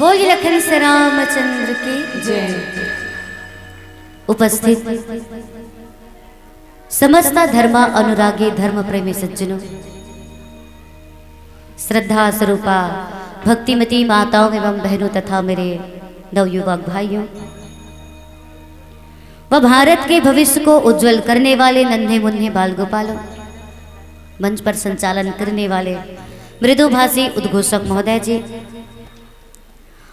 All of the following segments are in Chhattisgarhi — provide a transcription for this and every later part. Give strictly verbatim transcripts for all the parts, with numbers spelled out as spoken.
बोलिए लखन से रामचंद्र की जय। उपस्थित समस्त धर्म अनुरागी धर्म प्रेमी सज्जनों, श्रद्धा स्वरूपा भक्तिमती माताओं एवं बहनों तथा मेरे नवयुवक भाइयों, व भारत के भविष्य को उज्जवल करने वाले नन्हे मुन्ने बाल गोपालों, मंच पर संचालन करने वाले मृदुभाषी उद्घोषक महोदय जी,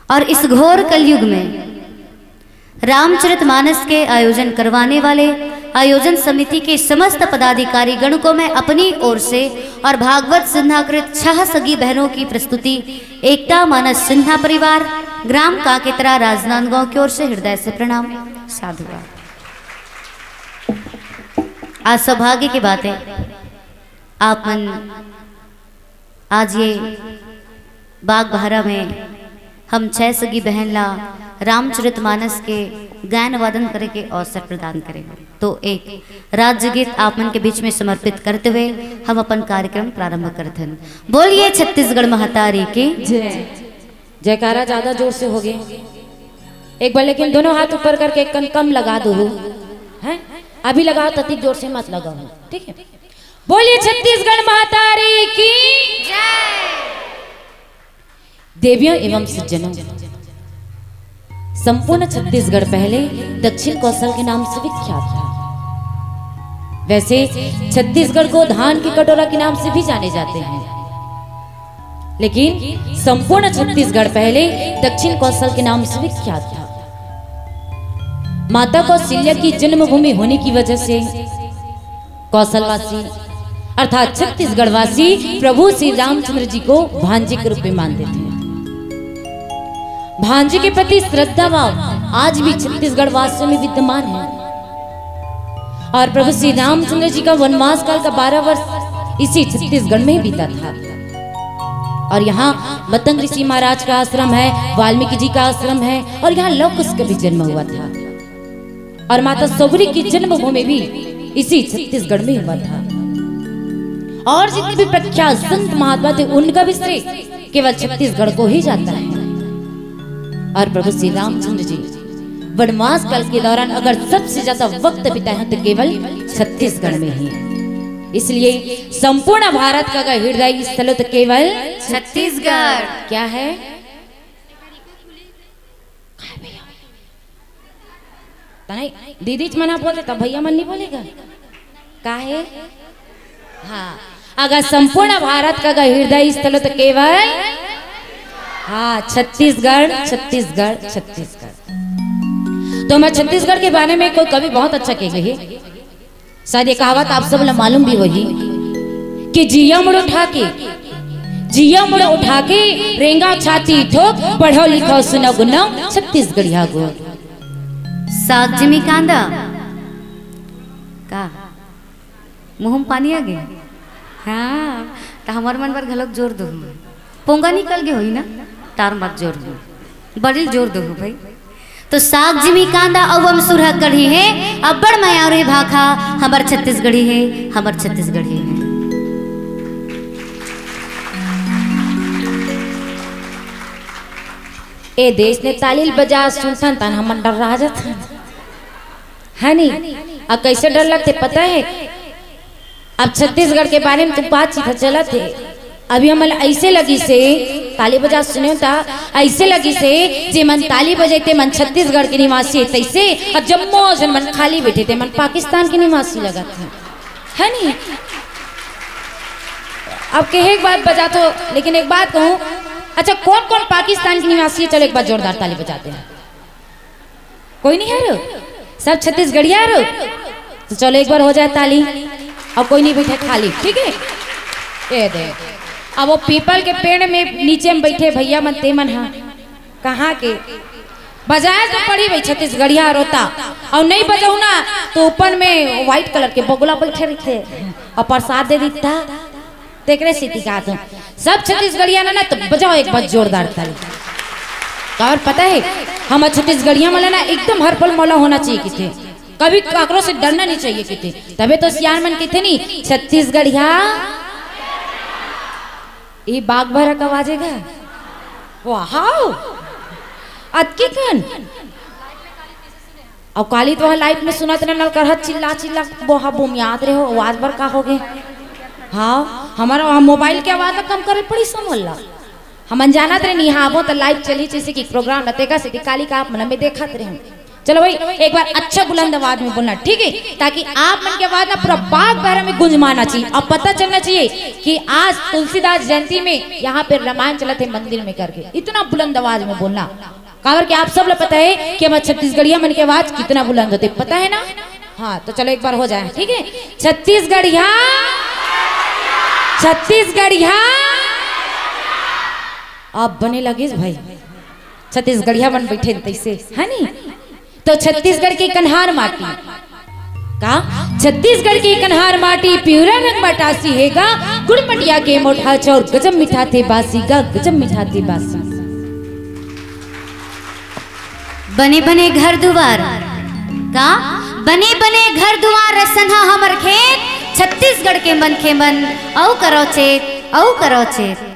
और इस घोर कलयुग में रामचरितमानस के आयोजन करवाने वाले आयोजन समिति के समस्त पदाधिकारी गण को मैं अपनी ओर से और भागवत सिन्हाकृत छह सगी बहनों की प्रस्तुति एकता मानस सिन्हा परिवार, ग्राम काकेतरा, राजनांदगांव की ओर से हृदय से प्रणाम। साधुवाद। आज सौभाग्य की बात है, आप मन आज ये बाग बहरा में हम छह सगी बहन ला रामचरितमानस के गायन वादन करे के अवसर प्रदान करे। तो एक राज्य गीत आप मन के बीच में समर्पित करते हुए हम अपन कार्यक्रम प्रारंभ करथन। बोलिए छत्तीसगढ़ महतारी की जय। जयकारा ज्यादा जोर से हो गए। एक बार लेकिन दोनों हाथ ऊपर करके कन कम लगा दो, हैं? अभी लगाओ, ततिक जोर से मत लगाओ, ठीक है? बोलिए छत्तीसगढ़ महतारी की। देवियों एवं सज्जनों, संपूर्ण छत्तीसगढ़ पहले दक्षिण कौशल के नाम से विख्यात था। वैसे छत्तीसगढ़ को धान की कटोरा के नाम से भी जाने जाते हैं, लेकिन संपूर्ण छत्तीसगढ़ पहले दक्षिण कौशल के नाम से विख्यात था। माता कौशल्या की जन्मभूमि होने की वजह से कौशलवासी अर्थात छत्तीसगढ़वासी प्रभु श्री रामचंद्र जी को भांजे के रूप में मानते थे। भांजे के प्रति श्रद्धा भाव आज भी छत्तीसगढ़ वासियों में विद्यमान है। और प्रभु श्री रामचंद्र जी का वनवास काल का बारह वर्ष इसी छत्तीसगढ़ में बीता था। और यहाँ मतंग ऋषि महाराज का आश्रम है, वाल्मीकि जी का आश्रम है और यहाँ लव कुश का भी जन्म हुआ था। और माता सौगरी की जन्मभूमि भी इसी छत्तीसगढ़ में हुआ था। और जितने भी प्रख्यात संत महात्मा थे, उनका भी श्रेय केवल छत्तीसगढ़ को ही जाता है। और प्रभु श्री रामचंद्र जी वनवास काल के दौरान अगर सबसे ज्यादा वक्त बिताए हैं तो केवल छत्तीसगढ़ में ही। इसलिए संपूर्ण भारत का अगर हृदय स्थल हो तो केवल छत्तीसगढ़। क्या है? तनाई दीदी च मना बोले तो भैया मन नहीं बोलेगा? काहे? हाँ, अगर संपूर्ण भारत का अगर हृदय स्थल हो तो केवल, हाँ, छत्तीसगढ़, छत्तीसगढ़, छत्तीसगढ़। तो मैं छत्तीसगढ़ के बारे में कोई कवि बहुत अच्छा कह गई है, शायद ये कहावत आप सब ला मालूम भी होही कि जिया मुड़ उठा के, जिया मुड़ उठा के, रेंगा छाती ठोक, पढ़ो लिखो सुनो गुनो छत्तीसगढ़िया गो। साग जिमी कांदा का मुंह में पानी आ गया। हाँ, तो हमार मन बर घलोक जोर दो। पोंगा निकल गए होई ना, तार मत जोर दो, बड़ी जोर दो भाई। तो साग जिमी कांदा अउ अमसुरहा कढ़ी है, अब्बड़ मयारू भाखा, हमर छत्तीसगढ़ी है, हमर छत्तीसगढ़ी है। ए देश ने ताली बजा सुनथन तन हमन डर्रा जाथन, है नी? अब कैसे डर लगथे पता है? अब छत्तीसगढ़ के बारे में तुम बातचीत चलत हे, अभी हमन ऐसे लगी से ताली बजा सुने था, ऐसे लगी से जे मन ताली बजे ते मन छत्तीसगढ़ के निवासी है तैसे, और जम्मो जन मन खाली बैठे ते मन पाकिस्तान के निवासी लगत है, है नी? अब कहे एक बात बजा तो, लेकिन एक बात कहूँ, अच्छा कौन कौन पाकिस्तान के निवासी है? चलो एक बार जोरदार ताली बजाते हैं। कोई नहीं है रो, सब छत्तीसगढ़िया रो। तो चलो एक बार हो जाए ताली। और कोई नहीं बैठे खाली, ठीक है? ये दे, अब वो पीपल के पेड़ में नीचे में बैठे भैया मन ते मन हा, कहाँ के? बजाए तो पड़ी भाई छत्तीसगढ़िया रोता, और नहीं बजाऊ ना तो ऊपर में व्हाइट कलर के बगुला बैठे रखे और प्रसाद दे देता। तेकरे सेती कहा तुम सब छत्तीसगढ़िया ना, ना तो बजाओ एक बार जोरदार ताली। और पता है, हम छत्तीसगढ़िया वाला ना एकदम हर पल मौला होना चाहिए किथे, कभी काकरो से डरना नहीं चाहिए किथे। तबे तो सियान मन किथे नहीं छत्तीसगढ़िया। ये बाग भरा कब आ जाएगा? वाह, अतकी कन। अउ काली तो लाइव में सुनत रहे नलकरहा चिल्ला चिल्ला बोहा बोमियात रहे हो, आवाज बर का हो गए? हाँ, हमारा वहाँ मोबाइल के आवाज ला कम करे पड़ी समझ ला। हमन जानत रहे नहीं, हाँ, वो तो लाइव चली जैसे कि प्रोग्राम रहते का, से कि काली का आप मन में देखत रहे। चलो भाई, एक बार अच्छा बुलंद आवाज में बोलना, ठीक है, ताकि आप मन के आवाज ना पूरा बाग बहरा में गुंजमाना चाहिए और पता चलना चाहिए कि आज तुलसीदास जयंती में यहाँ पे रामायण चलत है मंदिर में करके। इतना बुलंद आवाज में बोलना, काबर कि आप सब ला पता है कि हमारे छत्तीसगढ़िया मन के आवाज कितना बुलंद होते, पता है ना? हाँ, तो चलो एक बार हो जाए, ठीक है। छत्तीसगढ़िया, छत्तीसगढ़िया। आप बने लगिस भाई, छत्तीसगढ़िया मन बैठे तैसे, है नी? तो छत्तीसगढ़ के कन्हार माटी का, छत्तीसगढ़ के कन्हार माटी पिवरा रंग मटासी हे गा, गुड़मटिया के मोटा चौर गजब मिठाथे बासी गा, गजब मिठाथे बासी। बने बने घर दुवार का, बने बने घर दुवार रसनहा हमर खेत, छत्तीसगढ़ के मनखे मन अउ करो चेत, अउ करो चेत।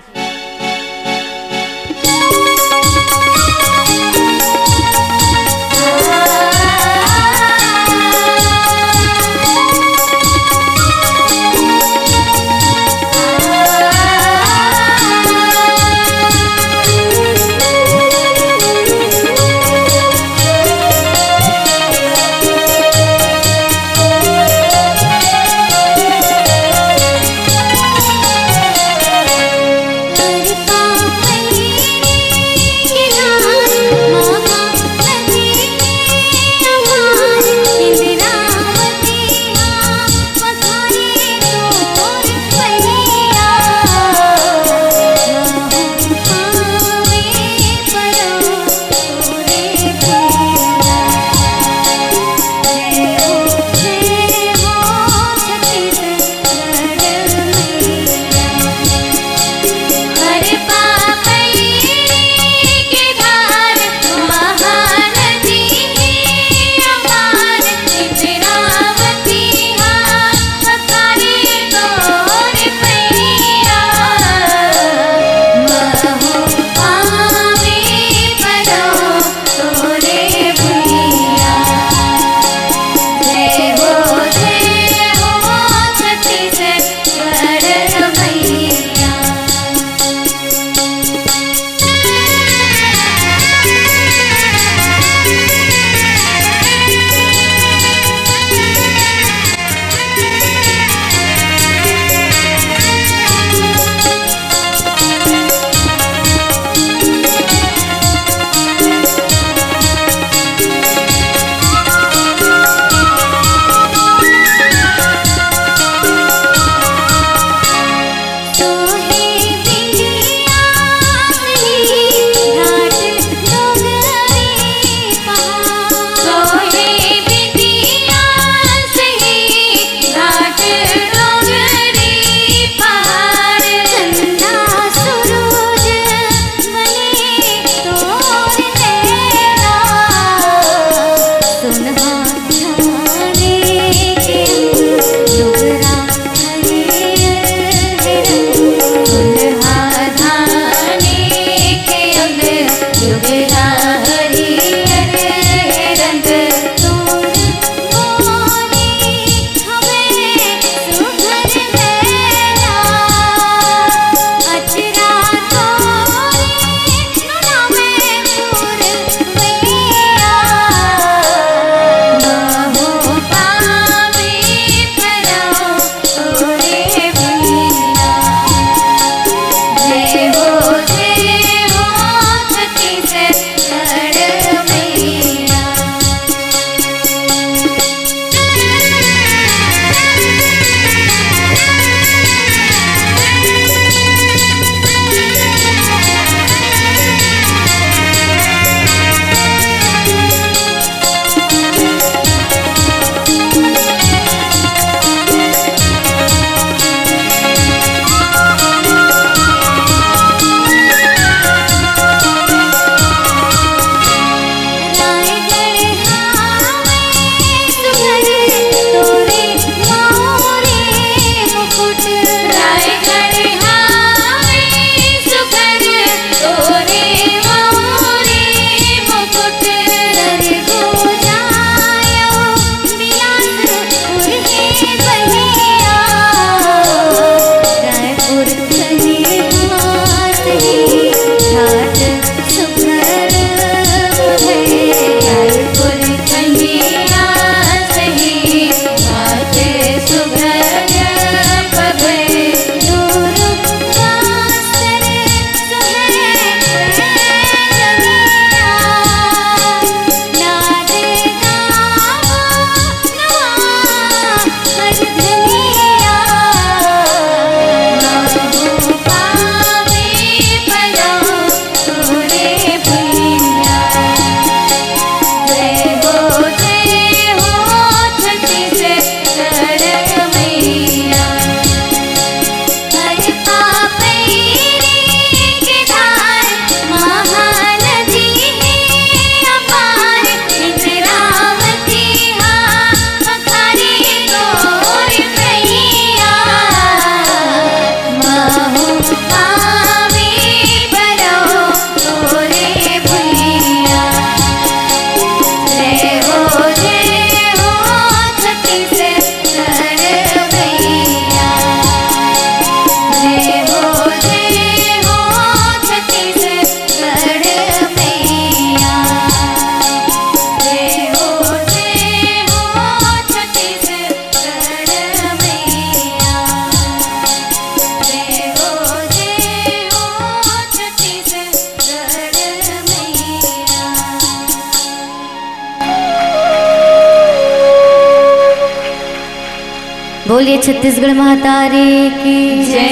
छत्तीसगढ़ महतारी की जय।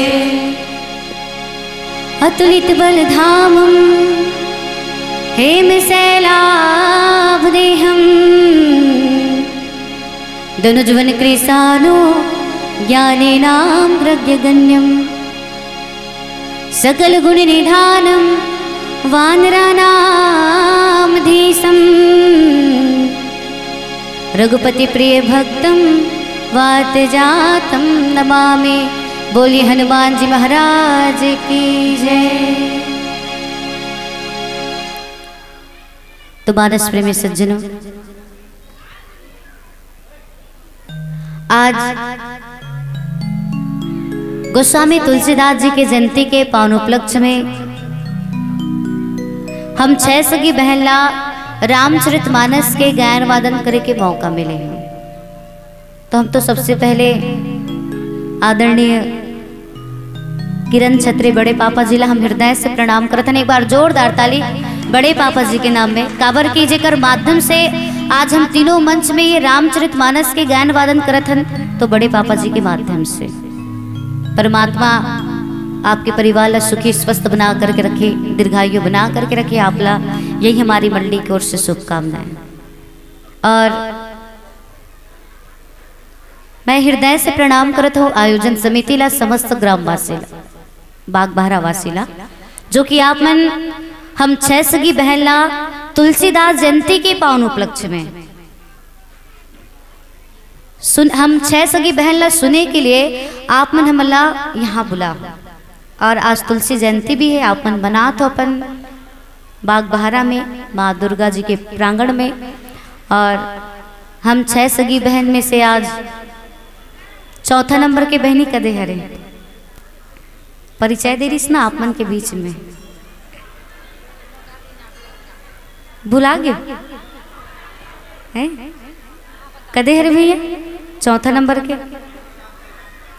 अतुलित बल धामम हेम शैलाभ देहम, दनुजवन कृशानु ज्ञानेनाम ग्रग्य गण्यम। सकल गुण निधानम वानरानाम धीशम। रघुपति प्रिय भक्तम वातजातम नमामि। बोलिए हनुमान जी महाराज की जय। तो मानस प्रेमी सज्जनों, आज गोस्वामी तुलसीदास जी के जयंती के पावन उपलक्ष्य में हम छै सगी बहन ला रामचरित मानस के गायन वादन करे के मौका मिले हैं। तो हम तो सबसे पहले आदरणीय किरण छत्री बड़े पापा जी ला हम हृदय से प्रणाम करत हन। एक बार जोरदार ताली बड़े पापा जी के नाम में, काबर की जेकर माध्यम से आज हम तीनों मंच में ये रामचरित मानस के गायन वादन करत हन, तो बड़े पापा जी के माध्यम से। परमात्मा आपके परिवार ला सुखी स्वस्थ बना करके रखे, दीर्घायु बना करके रखे आप ला, यही हमारी मंडली की ओर से शुभकामनाएं। और मैं हृदय से प्रणाम करत हूँ आयोजन समिति ला, समस्त ग्रामवासी ला, बागबाहरा वासी ला, जो कि आप मन हम छै सगी बहन ला तुलसीदास जयंती के पावन उपलक्ष्य में सुन, हम छै सगी बहन ला सुने के लिए आप मन हमला यहाँ बुला हो। और आज तुलसी जयंती भी है, आप मन मनात हो अपन बागबाहरा में माँ दुर्गा जी के प्रांगण में। और हम छै सगी बहन में से आज चौथा नंबर के बहनी कदे हरे, परिचय दे रहीस ना आप मन के बीच में, भुला गे हैं? कदे हरे भैया? चौथा नंबर के।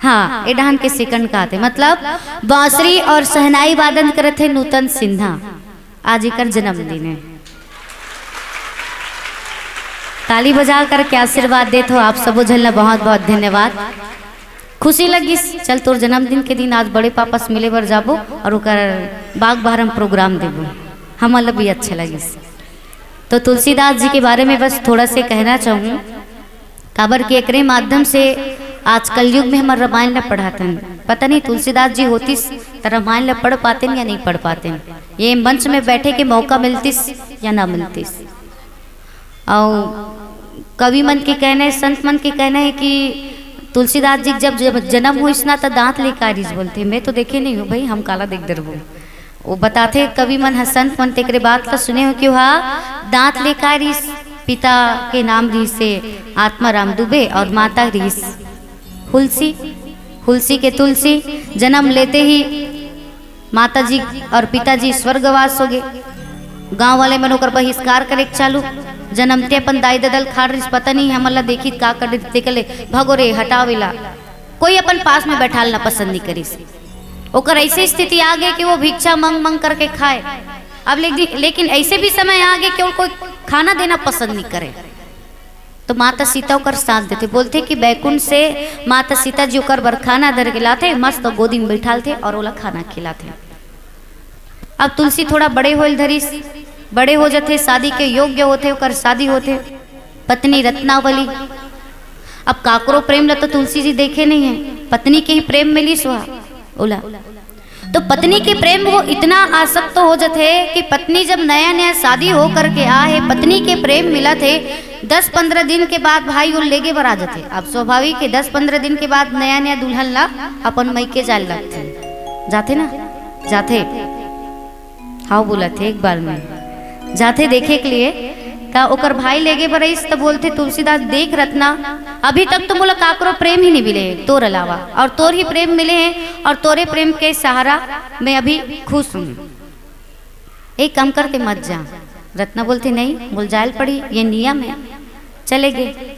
हाँ, ए डहान के सेकंड का आते, मतलब बांसुरी और शहनाई वादन करत हे नूतन सिन्हा। आज एकर जन्मदिन है। ताली बजा करके आशीर्वाद देत हो आप सबो झन ला बहुत बहुत धन्यवाद। खुशी लगिस, चल तोर जन्मदिन के दिन आज बड़े पापा से मिले बर जाबो और ओकर बागबाहरा में प्रोग्राम देबो, हमन ला भी अच्छा लगिस। तो तुलसीदास जी के बारे में बस थोड़ा से कहना चाहूँ, काबर कि एकरे माध्यम से आज कलयुग में हमर रामायण ला पढ़ातन। पता नहीं तुलसीदास जी होतिस त रामायण ला पढ़ पातेन या नहीं पढ़ पातेन, ये मंच में बैठे के मौका मिलतिस या ना मिलतिस। और कवि मन के कहना है, संत मन के कहना है कि तुलसीदास जी जब जब जन्म होइस ना त दांत ले कारिस बोलथे। मैं तो देखे नहीं हूँ भाई, हम काला देख डरबो। वो बताथे कवि मन ह, संत मन तेकरे बात ला सुने हो कि वह दांत ले कारिस, पिता के नाम रहिस से आत्मा राम दुबे और माता रहिस हुलसी, हुलसी के तुलसी। जन्म लेते ही माता जी और पिताजी स्वर्गवास हो गए। गांव वाले मन ओकर बहिष्कार करे के चालू। जन्मते अपन दाई ददल खाड़ रिस, पता नहीं हमन ला देखी का कर देते, कले भगो रे, हटाओ एला। कोई अपन पास में बैठालना पसंद नहीं करिस। ओकर ऐसे स्थिति आ गई कि वो भिक्षा मंग मंग करके खाए। अब लेकिन, लेकिन ऐसे भी समय आ गए कि वो कोई खाना देना पसंद नहीं करे। तो माता सीता ओकर साथ देथे, बोलथे कि बैकुंठ से माता सीता जी ओकर बर खाना धर के लाथे, मस्त गोदी में बैठालथे और ओला खाना खिलाथे। अब तुलसी थोड़ा बड़े होल धरिस, बड़े हो जथे, शादी के योग्य होथे, ओकर शादी होथे। पत्नी रत्नावली, अब काकरो प्रेम ला तो तुलसी जी देखे नहीं है, पत्नी के ही प्रेम मिलिस ओला। तो पत्नी के प्रेम वो इतना आसक्त हो जथे कि पत्नी जब नया नया शादी हो करके आ है, पत्नी के प्रेम मिलत हे, दस पंद्रह दिन के बाद भाई वो लेगे बर आ जथे। अब स्वाभाविक है, दस पंद्रह दिन के बाद नया नया दुल्हन ला अपन मइके जाए लगथे, जाथे ना, जाथे। हाँ, बोलत हे एक बार में जाथे देखे के लिए। त ओकर भाई लेगे बर आइस त बोलथे तुलसीदास, देख रत्ना, अभी तक तो मोला काकरो प्रेम ही नहीं मिले तोर अलावा, और तोर ही प्रेम मिले हैं और तोरे प्रेम के सहारा मैं अभी खुश हूँ। एक काम करते, मत जा। रत्ना बोलथे, नहीं, मोला जायल पड़ी, ये नियम है। चले गए।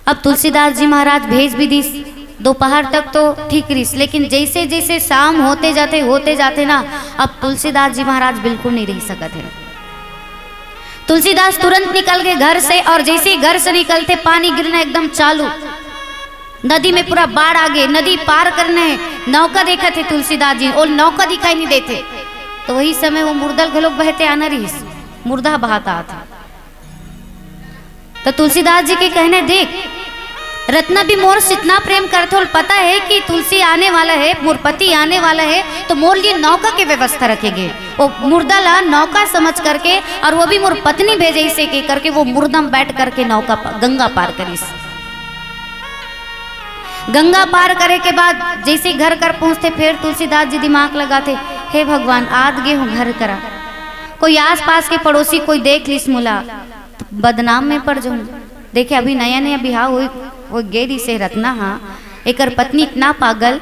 अब तुलसीदास जी महाराज भेज भी दिस। दोपहर तक तो ठीक रिस, लेकिन जैसे जैसे शाम होते जाते, होते जाते ना, अब तुलसीदास जी महाराज बिल्कुल नहीं रह सकत है। तुलसीदास तुरंत निकल गए घर से, और जैसे ही घर से निकलते, पानी गिरना एकदम चालू। नदी में पूरा बाढ़ आ गे, नदी पार करना हे, नौका देखत हे तुलसीदास जी, ओ नौका दिखाई नहीं देते। तो वही समय वो मुर्दा ल घलोक बहते आना रहिस, मुर्दा बहात आत हे। तो तुलसीदास जी के कहना हे, देख रत्ना भी मोर से इतना प्रेम करथे, ओला पता हे कि तुलसी आने वाला हे, मोर पति आने वाला हे, तो मोर लिए नौका के व्यवस्था रखे गे। वो मुर्दा ला नौका समझ करके, और वो भी मोर पत्नी भेजे इसे के करके, वो मुर्दा में बैठ करके नौका प-, गंगा पार करिस। गंगा पार करे के बाद जैसे घर कर पहुंचथे, फेर तुलसीदास जी दिमाग लगाथे, हे भगवान, आत गे हूं घर करा, कोई आसपास के पड़ोसी कोई देख लिस मोला, तो बदनाम में पड़ जाऊं। देखे, अभी नया नया बिहाव होई, हो गे रिहिसे रत्ना हा, एकर पत्नी इतना पागल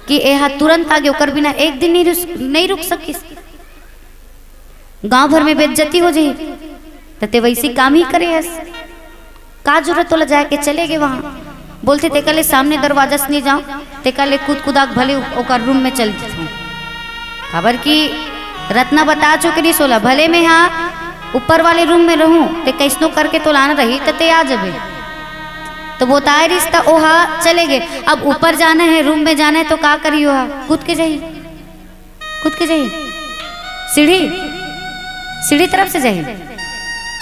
कि एहा तुरंत आगे, ओकर बिना एक दिन नहीं रुस-, नहीं रुक सकिस। गांव भर में बेइज्जती हो जाही, त ते वैसी काम ही करे हस। का जरूरत तोला जाए के? चले गे वहां। बोलथे, तेकर ले सामने दरवाजा से नहीं जाऊं, तेकर ले कूद कुदा के भले उ-, ओकर रूम में चल जथूं। काबर कि रत्ना बता चुके रिहिस ओला, भले मैं हा ऊपर वाले रूम में रहूं, ते कैसनो करके तोला आना रही, त ते आ जबे। तो बताए रिहिस, त ओहा चले गे। अब ऊपर जाना हे, रूम में जाना हे, तो का करी ओहा? कूद के जाही। कूद के जाही। सीढ़ी, सीढ़ी तरफ से जाही।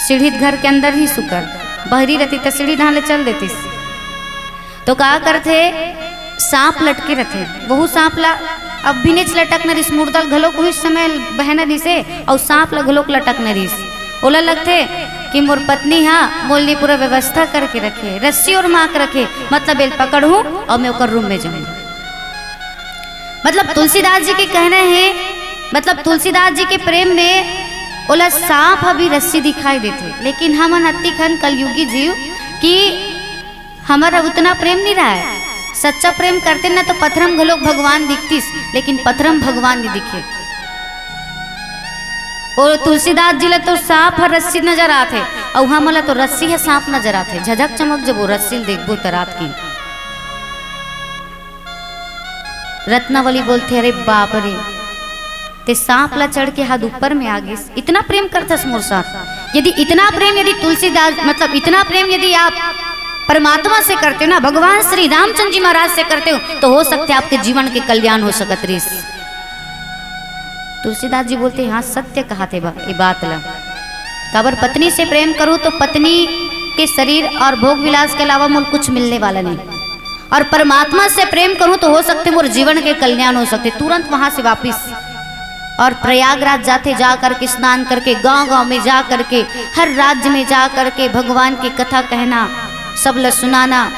सीढ़ी घर के अंदर ही सुकर, बहरी रहती त सीढ़ी डहान ले चल देतिस। तो का करथे, सांप लटके रथे, वहू सांप ला अब भी नेच लटकना रिहिस, मुर्दा ल घलोक उही समय बहना रिहिसे, अउ सांप ला घलोक लटकना रिहिस। ओला लगथे कि मोर पत्नी हा मोर लिए पूरा व्यवस्था करके रखे, रस्सी ओरमा के रखे, मतलब एल पकड़हूं अउ मैं ओकर रूम में जाहूं। मतलब तुलसीदास जी के कहना हे, मतलब तुलसीदास जी के प्रेम में ओला सांप ह भी रस्सी दिखाई देथे, लेकिन हमन अतिकन कलयुगी जीव कि हमर उतना प्रेम नहीं रहय। सच्चा प्रेम करते ना तो पथरा म घलोक भगवान दिखतिस, लेकिन पथरा म भगवान नहीं दिखे। ओ तुलसीदास जी ला तो सांप ह रस्सी नजर आथे, अउ हमन ला तो रस्सी ह सांप नजर आथे। झझक चमक जबो रस्सी ल देखबो त रात के। रत्नावली बोलथे, "अरे बाप रे, ते सांप ला चढ़ के हद ऊपर में आ गिस, इतना प्रेम करथस मोर साथ। यदि इतना प्रेम, यदि तुलसीदास, मतलब इतना प्रेम यदि आप परमात्मा से करते हो ना, भगवान श्री रामचंद्र जी महाराज से करते हो, तो हो सकते आपके जीवन के कल्याण हो सकत रिस।" तुलसीदास जी बोलते, "हाँ, सत्य कहा थे बा-, ये बात ला। काबर पत्नी से प्रेम करूँ तो पत्नी के शरीर और भोग विलास के अलावा मोल कुछ मिलने वाला नहीं।" और परमात्मा से प्रेम करूं तो हो सकते मोर जीवन के कल्याण हो सकते। तुरंत वहां से वापिस और प्रयागराज जाथे, जा करके स्नान करके गांव-गांव में जा करके, हर राज्य में जा करके भगवान की कथा कहना, सब ल सुनाना।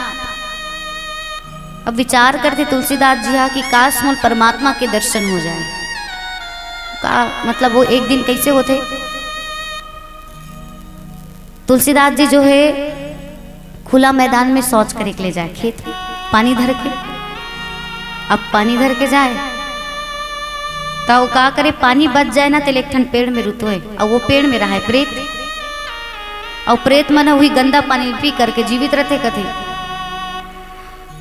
अब विचार करथे तुलसीदास जी हा कि काश मोर परमात्मा के दर्शन हो जाए। का मतलब वो एक दिन कैसे होथे? तुलसीदास जी जो है खुला मैदान में शौच करे के ले जाए खेत में, पानी धर के। अब पानी धर के जाए त वो का करे, पानी बच जाए ना, तेल एक ठन पेड़ में रुतोए, अउ वो पेड़ में रहा है प्रेत, अउ प्रेत मन उही गंदा पानी पी करके जीवित रहते कथे।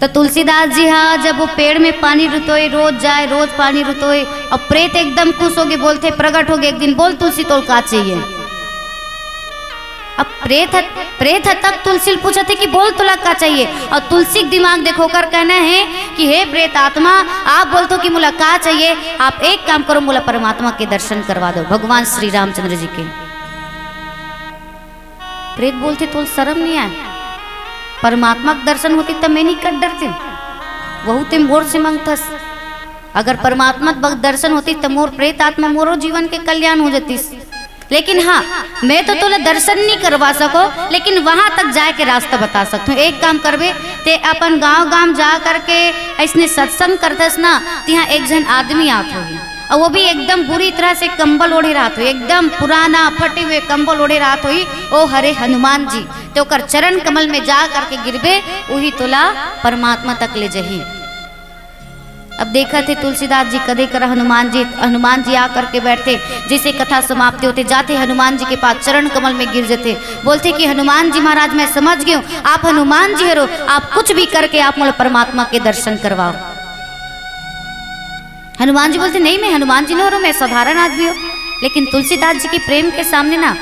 तो तुलसीदास जी हा जब वो पेड़ में पानी रुतोए, रोज जाए, रोज पानी रुतोए, अउ प्रेत एकदम खुश होगे, बोलथे, प्रगट होगे एक दिन, "बोल तुलसी, तोल का चाहिए?" अब प्रेत ह-, प्रेत ह तक तुलसी ल पूछत हे कि "बोल, तोला का चाहिए?" अउ तुलसी के दिमाग देखो, ओकर कहना है कि "हे प्रेत आत्मा, आप बोलथो कि मोला का चाहिए, आप एक काम करो, मोला परमात्मा के दर्शन करवा दो, भगवान श्री रामचंद्र जी के।" प्रेत बोलथे, "तोल शरम नहीं आए? परमात्मा के दर्शन होती त मैं नहीं कर डरते, वहू ते मोर से मांगथस। अगर परमात्मा के दर्शन होती त मोर प्रेत आत्मा, मोरो जीवन के कल्याण हो जातीस।" लेकिन हाँ, मैं तो तोला दर्शन नहीं करवा सको, लेकिन वहां तक जाए के रास्ता बता सकत हूँ। एक काम करबे, ते अपन गांव-गांव जा करके ऐसने सत्संग करथस ना, तिहां एक झन आदमी आत होही, अउ वो भी एकदम बुरी तरह से कंबल ओढ़े रहत होही, एकदम पुराना फटे हुए कंबल ओढ़े रहत होही, ओ हरे हनुमान जी। ते ओकर चरण कमल में जा करके गिरबे, उही तोला परमात्मा तक ले जही। अब देखत हे तुलसीदास जी कदे करा हनुमान जी, हनुमान जी आ करके बैठथे, जैसे कथा समाप्ति होथे, जाथे हनुमान जी के पास, चरण कमल में गिर जथे, बोलथे कि "हनुमान जी महाराज, मैं समझ गए हूँ, आप हनुमान जी हरो, आप कुछ भी करके आप मोला परमात्मा के दर्शन करवाओ।" हनुमान जी बोलथे, "नहीं, मैं हनुमान जी नहीं हरो, मैं साधारण आदमी हूँ।" लेकिन तुलसीदास जी के प्रेम के सामने ना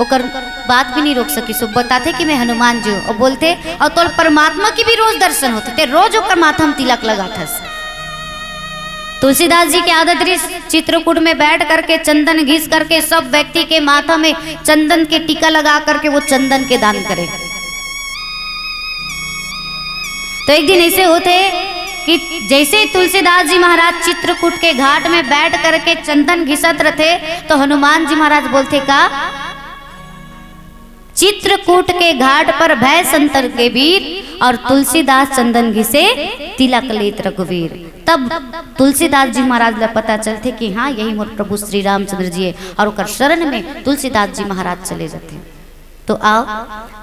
ओकर बात भी नहीं रोक सकिस। वो बताथे कि मैं हनुमान जी हूँ, और बोलथे, "और तोर परमात्मा के भी रोज दर्शन होथे, ते रोज ओकर माथा म तिलक लगाथस।" तुलसीदास जी के आदत रहिस चित्रकूट में बैठ करके, चंदन घिस करके, सब व्यक्ति के माथा में चंदन के टीका लगा करके वो चंदन के दान करे। तो एक दिन ऐसे होथे कि जैसे ही तुलसीदास जी महाराज चित्रकूट के घाट में बैठ करके चंदन घिसत रथे, तो हनुमान जी महाराज बोलथे का, "चित्रकूट के घाट पर भय संत के वीर, और तुलसीदास चंदन घिसे तिलक लेत रघुवीर।" तब तुलसीदास जी महाराज ला पता चलथे कि हाँ, यही मोर प्रभु श्री रामचंद्र जी है, और ओकर शरण में तुलसीदास जी महाराज चले जाथे। तो आओ,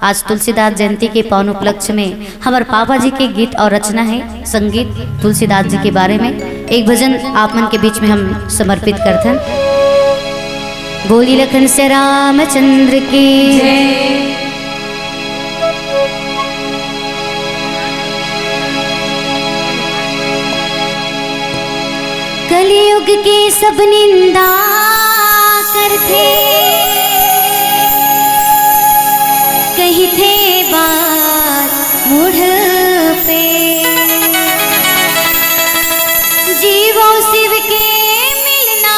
आज तुलसीदास जयंती के पावन उपलक्ष्य में हमर पापा जी के गीत और रचना है, संगीत तुलसीदास जी के बारे में। एक भजन आप मन के बीच में हम समर्पित करथन। बोली लखन से रामचंद्र की जय। कलयुग के सब निंदा करथे, कहिथे बात मुड़ पे। जीवो शिव के मिलना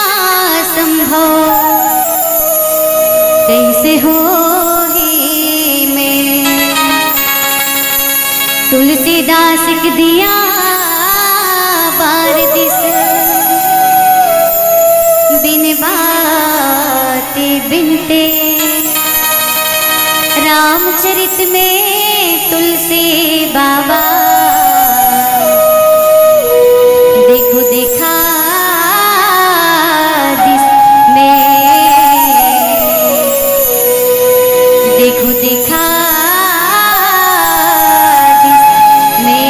संभव कैसे हो हे में। तुलसीदास एक दिया बार दिस, बिन बात बिनते। रामचरित में तुलसी बाबा, देखो देखा दिस में, देखो देखा दिस में।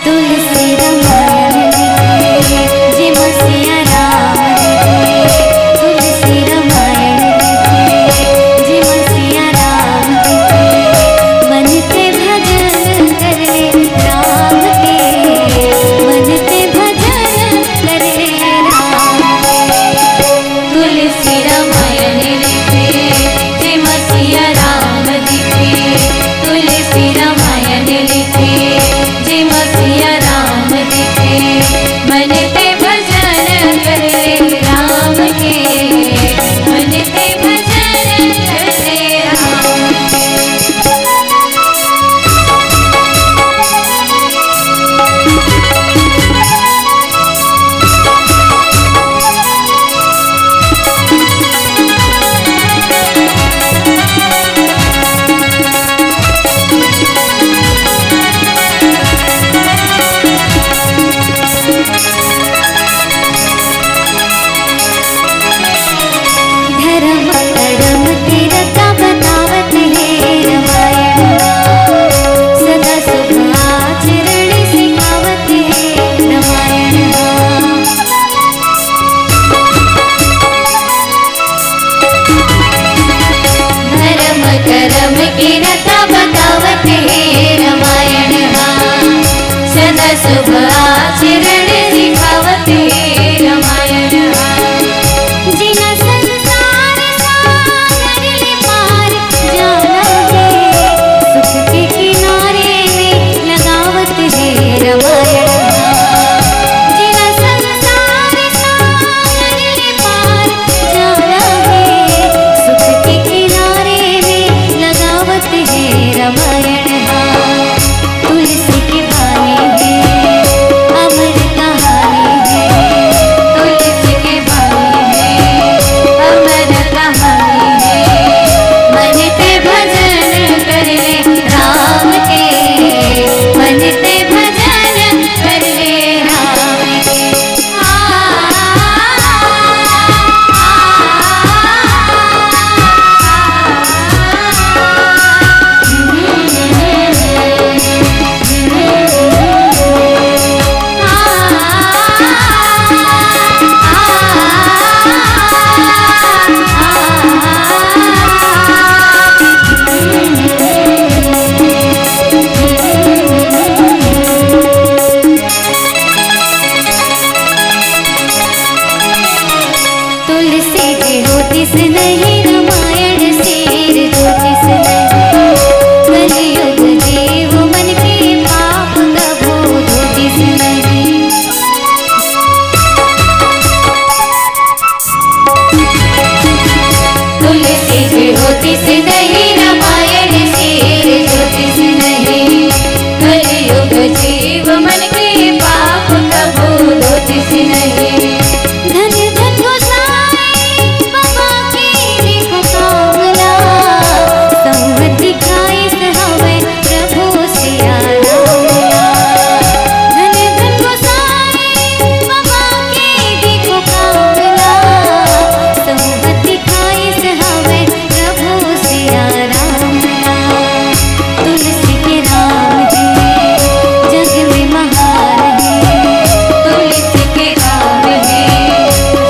तुलसी रामायण लिखे, जिम सिया राम लिखे। तुलसी रामायण लिखे, जिम सिया राम लिखे। मन ते भजन कर ले राम के, मन ते भजन कर ले राम के। तुलसी रामायण लिखे, जिम सिया राम लिखे। तुलसी रामायण लिखे, जिम सिया राम लिखे। मन ते भजन कर ले राम के, मन ते भजन कर ले राम के। धर्म कर्म तीरथ बतावत हे रामायण, सदा शुभ आचरण सिखावत हे रामायण। धर्म करम के रता बतावत हे रामायण हा, सदा शुभ आचरण सिखावत हे रामायण हा। जिना संसार सागर ले पार जाना हे, सुख के किनारे में लगावत हे रामायण हा। जिना संसार सागर ले पार जाना हे, सुख के किनारे में लगावत हे रामायण हा। तुलसी के पानी हे अमर का नहीं रामायण शेर ज्योतिष नहीं, कलयुग जीव मन के पाप कभू धोतिष नहीं। तुलसी ज्योतिष नहीं, रामायण शेर ज्योतिष नहीं, कलयुग जीव मन के पाप कभू धोतिष नहीं। धन धन गोसाई बाबा के देखो कामला, संवत दिखाई हवे प्रभु सिया राम। धन धन गोसाई बाबा के देखो कामला, संवत दिखाई हवे प्रभु सिया राम। तुलसी के राम है, जग में महान है। तुलसी के राम है,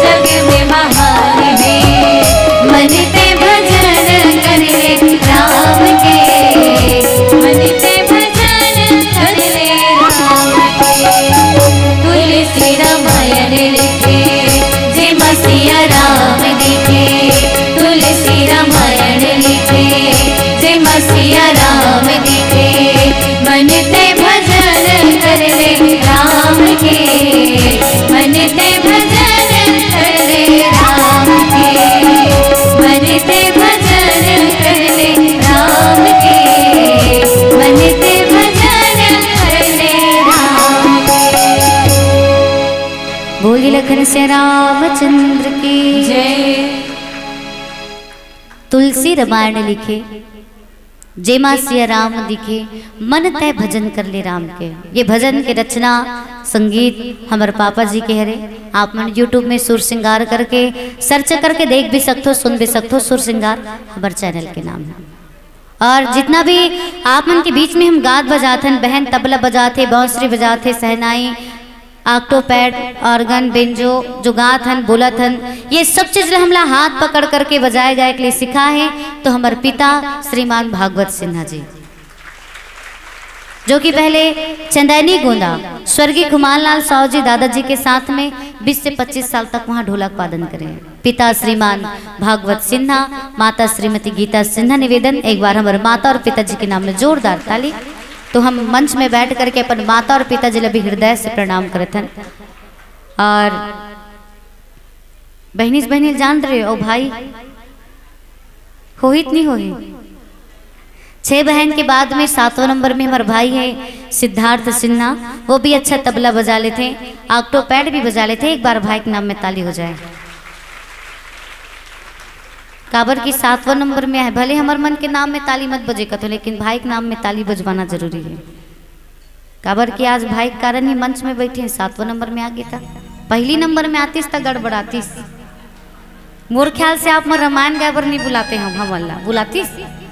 जग में महान है। मन ते भजन कर ले राम के, मन ते भजन कर ले राम के। तुलसी रामायण लिखे, जे मसीहा राम दिखे। तुलसी रामायण लिखे, जे मसीहा राम दिखे। मन ते भजन कर ले राम के, मन ते भजन कर ले राम के, मन ते भजन कर ले राम के, मन ते भजन कर ले राम के। बोली लखन से रामचंद्र की जय। तुलसी रामायण लिखे, जेमा सिया राम दिखे, मन तय भजन कर ले राम के। ये भजन के रचना, संगीत हमर पापा जी के हरे। आप मन YouTube में सुर सिंगार करके search करके देख भी सकथो, सुन भी सकथो। सुर सिंगार हमर channel के नाम है। और जितना भी आप मन के बीच में हम गात बजात हन, बहन तबला बजात हे, बांसुरी बजात हे, शहनाई, octopad, organ, बेंजो, जो गात हन, बोलत हन, ये सब चीज ला हमला हाथ पकड़ करके बजाए गाए के लिए सिखा है, तो हमर पिता श्रीमान भागवत सिन्हा जी, जो कि पहले चंदैनी गोंदा स्वर्गीय खुमान लाल साव जी दादाजी के साथ में बीस से पच्चीस साल तक वहाँ ढोलक वादन करे हैं। पिता श्रीमान भागवत सिन्हा, माता श्रीमती गीता सिन्हा। निवेदन, एक बार हमर माता और पिताजी के नाम में जोरदार ताली। तो हम मंच में बैठ करके अपन माता और पिताजी ला भी हृदय से प्रणाम करत हन। और बहनीस बहनी जान रहे हो भाई, होहित नहीं होही। छह बहन के बाद में सातवां नंबर में हमारे भाई है सिद्धार्थ सिन्हा, वो भी अच्छा तबला बजा लेते हैं, octopad भी बजा लेते हैं। एक बार भाई के नाम में ताली हो जाए। काबर की सातवां नंबर में है, भले हमर मन के नाम में ताली मत बजे कथो, लेकिन भाई के नाम में ताली बजवाना जरूरी है। काबर कि आज भाई के कारण ही मंच में बैठे हैं, सातवां नंबर में आ गए था। पहली नंबर में आतिस त गड़बड़ातिस। मोर ख्याल से आप मन रामायण गाए बर नहीं बुलाते हम, हमन ला बुलातिस।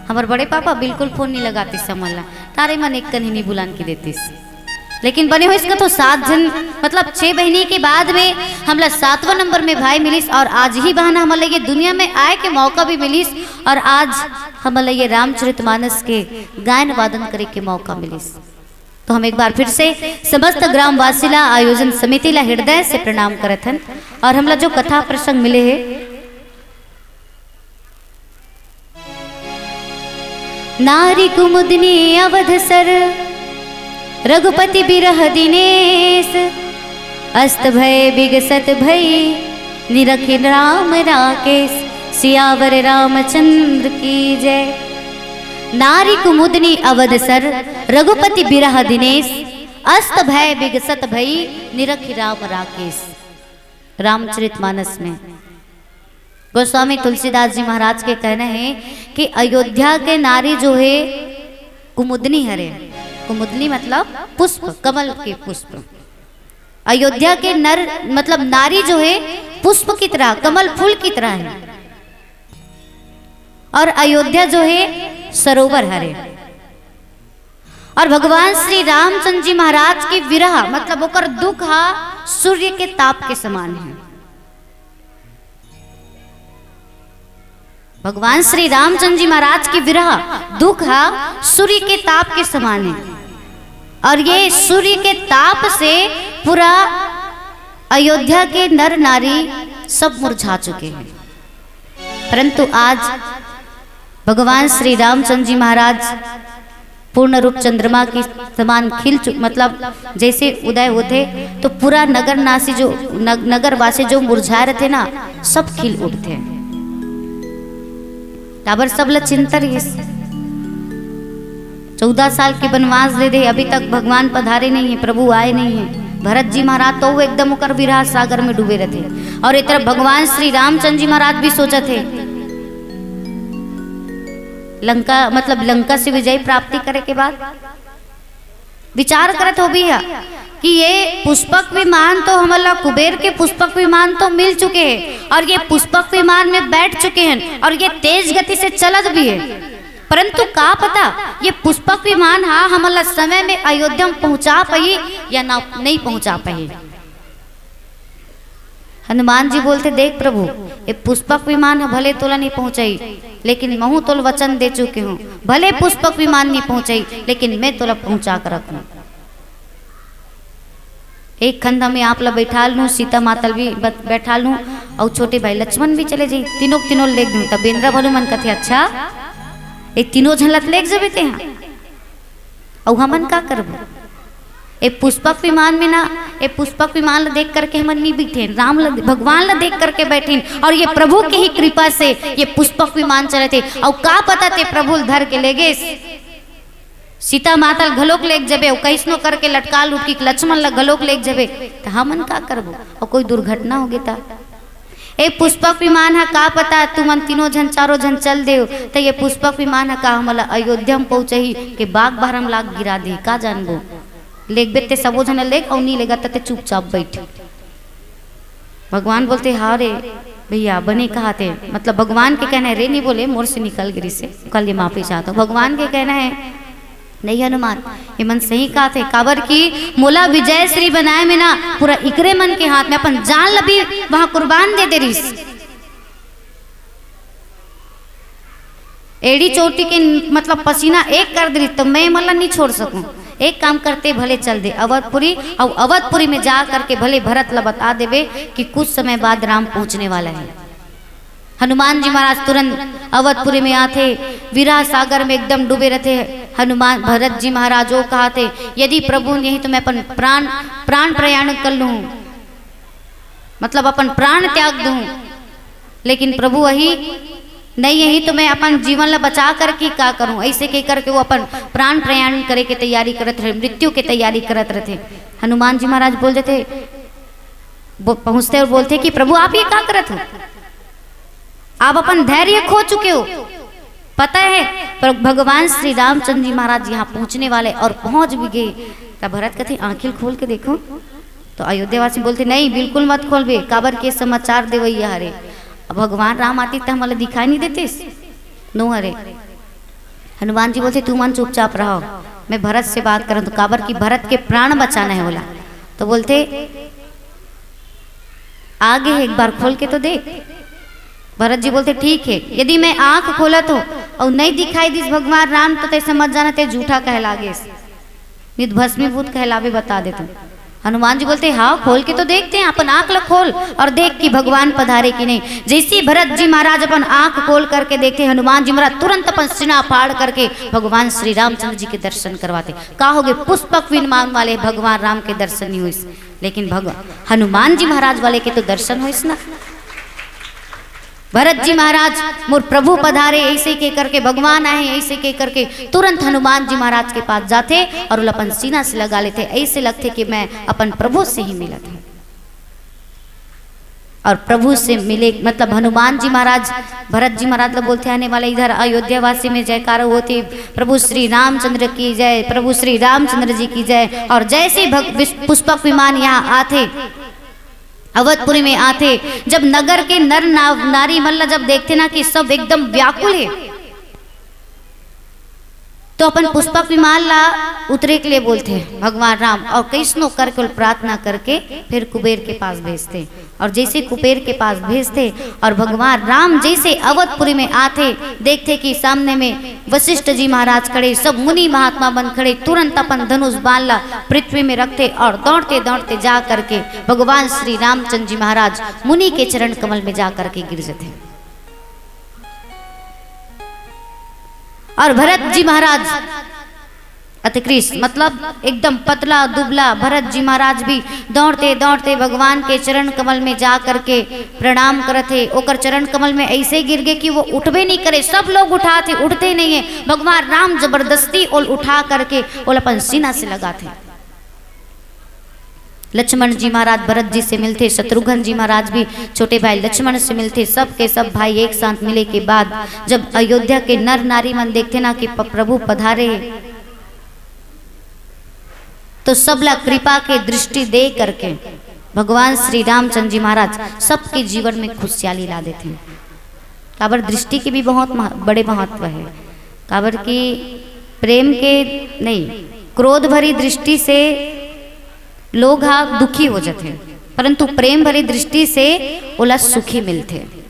हमर बड़े पापा बिल्कुल फोन नहीं लगातिस हमन ला, तारे मन एक कन ही नहीं बुलान के देतिस। लेकिन बने हो इसका तो सात जन, मतलब छह बहनी के बाद में हमला सातवां नंबर में भाई मिलिस और आज ही बहाना हमर लगे दुनिया में आए के मौका भी मिलिस और आज हमर लगे रामचरितमानस के गायन वादन करे के मौका मिलिस। तो हम एक बार फिर से समस्त ग्रामवासी ला, आयोजन समिति ला हृदय से प्रणाम करत हन और हमला जो कथा प्रसंग मिले हे, नारी कुमुदनी अवध सर, रघुपति बिरह दिनेश, अस्त भय बिगसत भई, निरखि राम राकेश। सियावर रामचंद्र की जय। नारी कुमुदनी अवध सर, रघुपति बिरह दिनेश, अस्त भय बिगसत भई, निरखि राम राकेश। रामचरितमानस में गोस्वामी तुलसीदास जी महाराज के कहना है कि अयोध्या के नारी जो है कुमुदनी हरे। कुमुदनी मतलब पुष्प, कमल के पुष्प। अयोध्या के नर मतलब नारी जो है पुष्प की तरह, कमल फूल की तरह है। और अयोध्या जो है सरोवर हरे। और भगवान श्री रामचंद्र जी महाराज के विरह मतलब ओकर दुख हा सूर्य के ताप के समान है। भगवान श्री रामचंद्र जी महाराज के विरह दुख हा सूर्य के ताप के समान है। और ये सूर्य के ताप से पूरा अयोध्या के नर नारी सब मुरझा चुके हैं। परंतु आज भगवान श्री रामचंद्र जी महाराज पूर्ण रूप चंद्रमा के समान खिल चु-, मतलब जैसे उदय होथे तो पूरा नगर नासी जो नग-, नगर वासी जो मुरझाए रथे ना, सब खिल उठथे। काबर सब ल चिंता रहिस। चौदह साल के वनवास दे दे, अभी तक भगवान पधारे नहीं है, प्रभु आए नहीं है। भरत जी महाराज तो वो एकदम ओकर विरह सागर में डूबे रथे। और ए तरफ भगवान श्री रामचंद्र जी महाराज भी सोचत हे, लंका, मतलब लंका से विजय प्राप्ति करे के बाद विचार करत हो भी है कि ये पुष्पक विमान तो हमन ला, कुबेर के पुष्पक विमान तो मिल चुके हैं और ये पुष्पक विमान में बैठ चुके हैं और ये तेज गति से चलत भी है, परंतु का पता ये पुष्पक विमान हा हमन ला समय में अयोध्या में पहुंचा पाही या ना, नहीं पहुंचा पाही। हनुमान जी बोलथे, "देख प्रभु, ये पुष्पक विमान ह भले तोला नहीं पहुंचाई, लेकिन महू तोला वचन दे चुके हूँ, भले पुष्पक विमान नहीं पहुंचाई, लेकिन मैं तोला पहुंचा कर रखूं। एक खंधा में आप ला बैठा लूं, सीता माता भी ब-, बैठा लूं, और छोटे भाई लक्ष्मण भी चले जाई, तीनों के तीनों लेग दूं।" तब बेंदरा भालू मन कथे, "अच्छा, ये तीनों झन ला लेग जबे ते हा?" अउ हमन का करबो? ए पुष्पक विमान में ना, ए पुष्पक विमान ला देख करके हमन नहीं बैठे, राम ला, भगवान ला देख करके बैठिन, और ये प्रभु के ही कृपा से ये पुष्पक विमान चले थे। अउ का पता ते प्रभु ल धर के ले गेस, सीता माता ल घलोक लेग जबे, अउ कैसनो करके लटका लुटकी लक्ष्मण ला घलोक लेग जबे, त हमन का करबो? अउ कोई दुर्घटना हो गे त? ए पुष्पक विमान ह का पता तुमन तीनों झन चारों झन चल देव, त ये पुष्पक विमान ह का हमला अयोध्या म पहुंचही के बाग बहरा म लाग गिरा दे, का जानबो। लेगबे ते सबो झन लेग, अउ नी लेगा त ते चुपचाप बैठ। भगवान बोलते, "हाँ रे भैया, बने कहा थे।" मतलब भगवान के कहना है रे, नहीं बोले, मोर से निकल गिरी से, कल ये माफी चाहता हूँ। भगवान के कहना है, नहीं हनुमान, ये मन सही कहा थे, काबर की मोला विजय श्री बनाए में ना पूरा इकरे मन के हाथ में अपन जान ल भी वहां कुर्बान दे दे रिस। एड़ी चोटी के मतलब पसीना एक कर दे रिस, तो मैं मन ला नहीं छोड़ सकूं। एक काम करते, भले चल दे अवधपुरी, और अवधपुरी में जा करके भले भरत ला बता देवे कि कुछ समय बाद राम पहुंचने वाला है। हनुमान जी महाराज तुरंत अवधपुरी में आथे, विरह सागर में एकदम डूबे रहते। हनुमान, भरत जी महाराज वो कहा थे, "यदि प्रभु नहीं तो मैं अपन प्राण, प्राण प्रयाण कर लूं, मतलब अपन प्राण त्याग दूं, लेकिन प्रभु वही नहीं यही तो मैं अपन जीवन ला बचा करके का करूं?" ऐसे कह करके वो अपन प्राण प्रयाण करे के तैयारी करत रहे, मृत्यु के तैयारी करत रहते। हनुमान जी महाराज बोल देते, बो-, पहुंचते और बोलते कि, "प्रभु, आप ये का करत हो? आप अपन धैर्य खो चुके हो।" पता है, पर भगवान श्री रामचंद्र जी महाराज यहाँ पहुंचने वाले और पहुंच भी गए। तब भरत कहते, "आंखें खोल के देखो।" तो अयोध्यावासी बोलते, "नहीं, बिल्कुल मत खोलबे, काबर के समाचार देवैया हरे। अब भगवान राम आती त हमला दिखाई नहीं देते नो हरे।" हनुमान जी बोलते, "तुमन चुपचाप रहो, मैं भरत से बात करंव।" तो काबर की भरत के प्राण बचाना है बोला। तो बोलते, "आगे है, एक बार खोल के तो देख।" भरत जी बोलते, "ठीक है, यदि मैं आंख खोलत हूँ और नहीं दिखाई दिस भगवान राम, तो तै समझ जाना, तै झूठा कहला गेस, नित भस्मीभूत कहलावे, बता देत हूँ।" हनुमान जी बोलते, "हाँ, खोल के तो देखते हैं, अपन आंख ला खोल और देख कि भगवान पधारे कि नहीं।" जैसे ही भरत जी महाराज अपन आंख खोल करके देखते, हनुमान जी महाराज तुरंत अपन सीना फाड़ करके भगवान श्री रामचंद्र जी के दर्शन करवाते। का हो गए, पुष्पक विमान वाले भगवान राम के दर्शन नहीं हुई, लेकिन भग-, हनुमान जी महाराज वाले के तो दर्शन होइस ना। भरत जी महाराज, "मोर प्रभु पधारे," ऐसे कह करके, "भगवान आए," ऐसे कह करके तुरंत हनुमान जी महाराज के पास जाते और ओला अपन सीना से लगा लेते। ऐसे लगते कि मैं अपन प्रभु से ही मिलत हूँ। और प्रभु से मिले, मतलब हनुमान जी महाराज, भरत जी महाराज ला बोलते, "आने वाले इधर अयोध्या वासी में जयकारा होती, प्रभु श्री रामचंद्र की जय, प्रभु श्री रामचंद्र जी की जय।" और जैसे ही भग-, विस-, पुष्पक विमान यहाँ आते, अवधपुरी में आथे, जब नगर के नर ना-, नारी मन ला जब देखथे ना कि सब एकदम व्याकुल हे, तो अपन पुष्पक विमान ला उतरे के लिए बोलथे भगवान राम, और कइसनो करके ओला प्रार्थना करके फिर कुबेर के पास भेजथे। और जैसे कुबेर के पास भेजथे और भगवान राम जैसे अवधपुरी में आथे, देखथे कि सामने में वशिष्ठ जी महाराज खड़े, सब मुनि महात्मा मन खड़े, तुरंत अपन धनुष बाण ला पृथ्वी में रखथे और दौड़ते दौड़ते जा करके भगवान श्री रामचंद्र जी महाराज मुनि के चरण कमल में जा करके गिर जथे। और भरत जी महाराज अतिकृष्ण, मतलब एकदम पतला दुबला भरत जी महाराज भी दौड़ते दौड़ते भगवान के चरण कमल में जा करके प्रणाम करत हे। ओकर चरण कमल में ऐसे गिर गे कि वो उठबे नहीं करे। सब लोग उठात हे, उठते नहीं है। भगवान राम जबरदस्ती ओल उठा करके ओल अपन सीना से लगात हे। लक्ष्मण जी महाराज भरत जी से मिलथे, शत्रुघ्न जी महाराज भी छोटे भाई लक्ष्मण से मिलथे। सब के सब भाई एक साथ मिले के बाद जब अयोध्या के नर नारी मन देखथे ना कि प-, प्रभु पधारे हे, तो सबला कृपा के दृष्टि दे करके भगवान श्री रामचंद्र जी महाराज सबके जीवन में खुशहाली ला देथे। काबर दृष्टि के भी बहुत मह-, बड़े महत्व है। काबर कि प्रेम के नहीं, क्रोध भरी दृष्टि से लोग हा दुखी हो जाते हैं, परंतु प्रेम भरी दृष्टि से ओला सुखी मिलते हैं।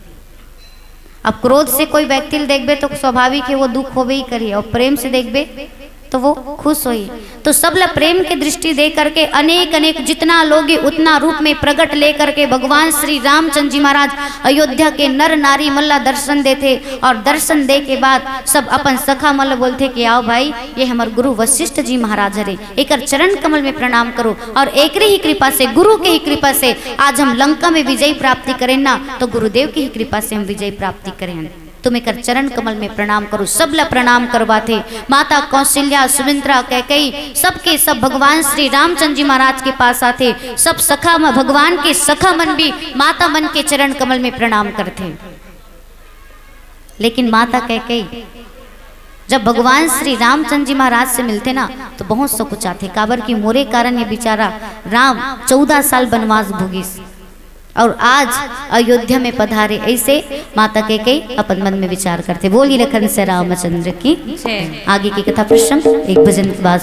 अब क्रोध से कोई व्यक्ति ल देखबे तो स्वाभाविक है वो दुख होबे ही करी, और प्रेम से देखबे तो वो खुश होई। तो सबला प्रेम के दृष्टि दे करके अनेक अनेक जितना लोग उतना रूप में प्रगट लेकर के भगवान श्री रामचंद्र जी महाराज अयोध्या के नर नारी मन ला दर्शन देथे, और दर्शन दे के बाद सब अपन सखा मन ला बोलथे कि आओ भाई, ये हमर गुरु वशिष्ठ जी महाराज हरे, एकर चरण कमल में प्रणाम करो, और एकरे ही कृपा से, गुरु के ही कृपा से आज हम लंका में विजय प्राप्ति करेन ना, तो गुरुदेव की ही कृपा से हम विजय प्राप्ति करेन। तुम एकर चरण कमल में प्रणाम करो, सबला प्रणाम करवाथे। माता कौशल्या, सुमित्रा, कैकेयी, सबके सब भगवान श्री रामचंद्र जी महाराज के पास आथे। सब सखा म-, भगवान के सखा मन भी माता मन के चरण कमल में प्रणाम करथे। लेकिन माता कैकेयी जब भगवान श्री रामचंद्र जी महाराज से मिलथे ना, तो बहुत सकुचाथे, काबर कि मोरे कारण ये बेचारा राम चौदह साल वनवास भोगिस और आज अयोध्या में पधारे। ऐसे माता कैकेयी अपन मन में विचार करथे। बोली लखन से रामचंद्र की। जय। आगे की कथा प्रसंग एक भजन के बाद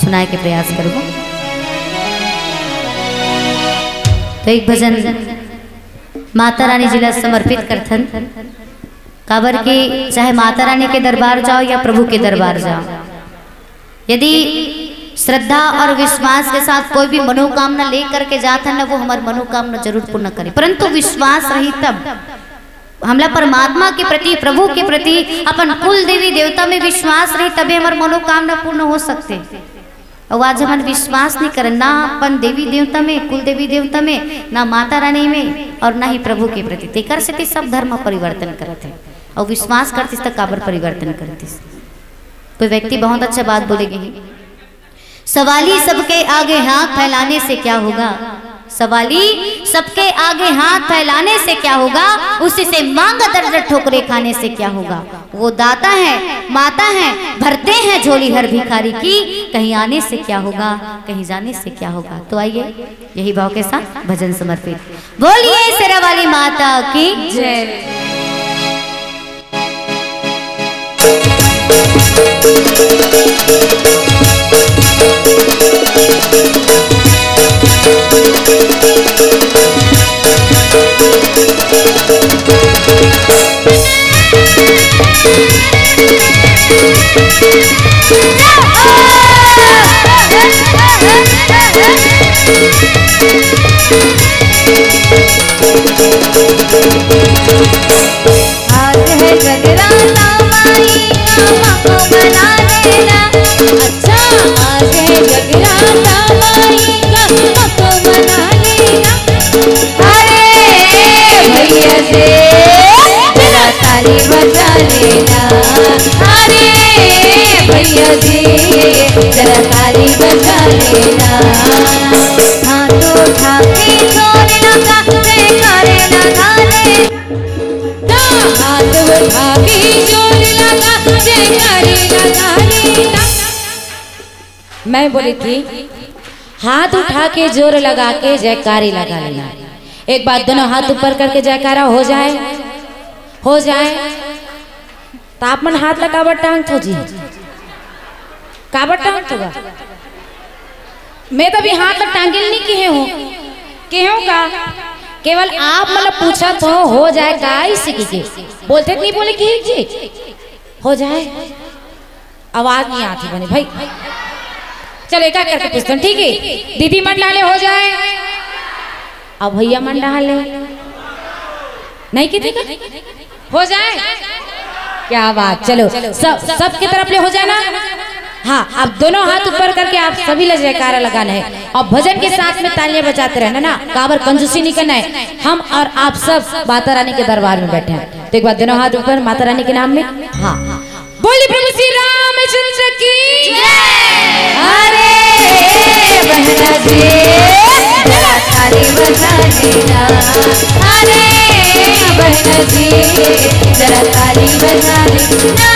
सुनाए के प्रयास करूँगा। तो एक भजन माता रानी जी ला समर्पित करथन। काबर कि चाहे माता रानी के दरबार जाओ या प्रभु के दरबार जाओ, यदि श्रद्धा और विश्वास के साथ कोई भी मनोकामना लेकर के जात है ना, वो हमार मनोकामना जरूर पूर्ण करे, परंतु विश्वास रही तब। हमला परमात्मा के प्रति, प्रभु के प्रति, अपन कुल देवी देवता में विश्वास रही, तबे हमार मनोकामना पूर्ण हो सकते। और आज हमन विश्वास नहीं करन ना अपन देवी देवता में, कुल देवी देवता में, ना माता रानी में और ना ही प्रभु के प्रति। तेकर सेती सब धर्म परिवर्तन करत है। और विश्वास करतिस त काबर परिवर्तन करतिस? कोई व्यक्ति बहुत अच्छा बात बोले गे हे, सवाली सबके आगे हाथ फैलाने से क्या होगा? सवाली सबके आगे हाथ फैलाने से क्या होगा? उसी से मांग दर्द ठोकरे खाने से क्या होगा? वो दाता है, माता है, भरते हैं झोली हर भिखारी की। कहीं आने से क्या होगा, कहीं जाने से क्या होगा? तो आइए, यही भाव के साथ भजन समर्पित। बोलिए शेरा वाली माता की। जय। आज है जगराता माई, गामा को बना लेना। अच्छा, आज है जगराता माई, गामा को बना लेना। अरे भैया जी, जरा ताली बजा लेना। अरे भैया जी, जरा ताली बजा लेना। हाथ उठा के जोर लगा, जयकारे लगा ले। हाथ उठा के जोर लगा, जयकारे लगा लेना। मैं बोली थी, हाथ उठा के जोर लगा के जयकारे लगा लेना। एक बार दोनों हाथ ऊपर करके जयकारा हो जाए, हो जाए। तो आप मन हाथ ला काबर टांगथो जी? काबर टांगथो गा? मैं तो अभी हाथ ला टांगे नहीं किहे हूँ, किहे हूँ का? केवल आप मतलब पूछत हो, हो जाए का इसी की के? बोलते नहीं बोले कि जी, हो जाए। आवाज नहीं आती बने भाई। चलो, एक एक करके पूछते हैं, ठीक है? दीदी मन डाले हो जाए, अब भैया मन डाले नहीं की, ठीक है, हो जाए। क्या बात। चलो, सब, सबके तरफ ले हो जाए ना। हाँ, आप दोनों हाथ ऊपर करके आप सभी ला जयकारा लगाना है और भजन के साथ में तालियां बजाते रहना ना। काबर कंजूसी नहीं करना है। हम और आप सब माता रानी के दरबार में बैठे हैं, तो एक बार दोनों हाथ ऊपर माता रानी के नाम में। हाँ, बोली प्रभु श्री रामचंद्र की। अरे बहना जी, जरा ताली बजा देना। अरे बहना जी, जरा ताली बजा देना।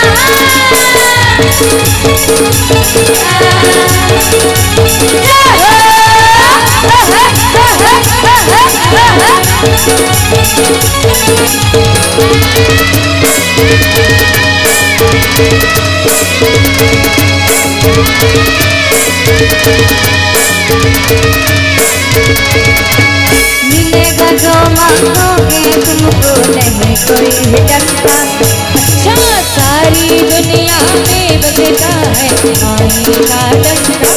मिलेगा जो मांगोगे तुमको, नहीं कोई डरता। अच्छा, सारी दुनिया में बजता है माई का डंका।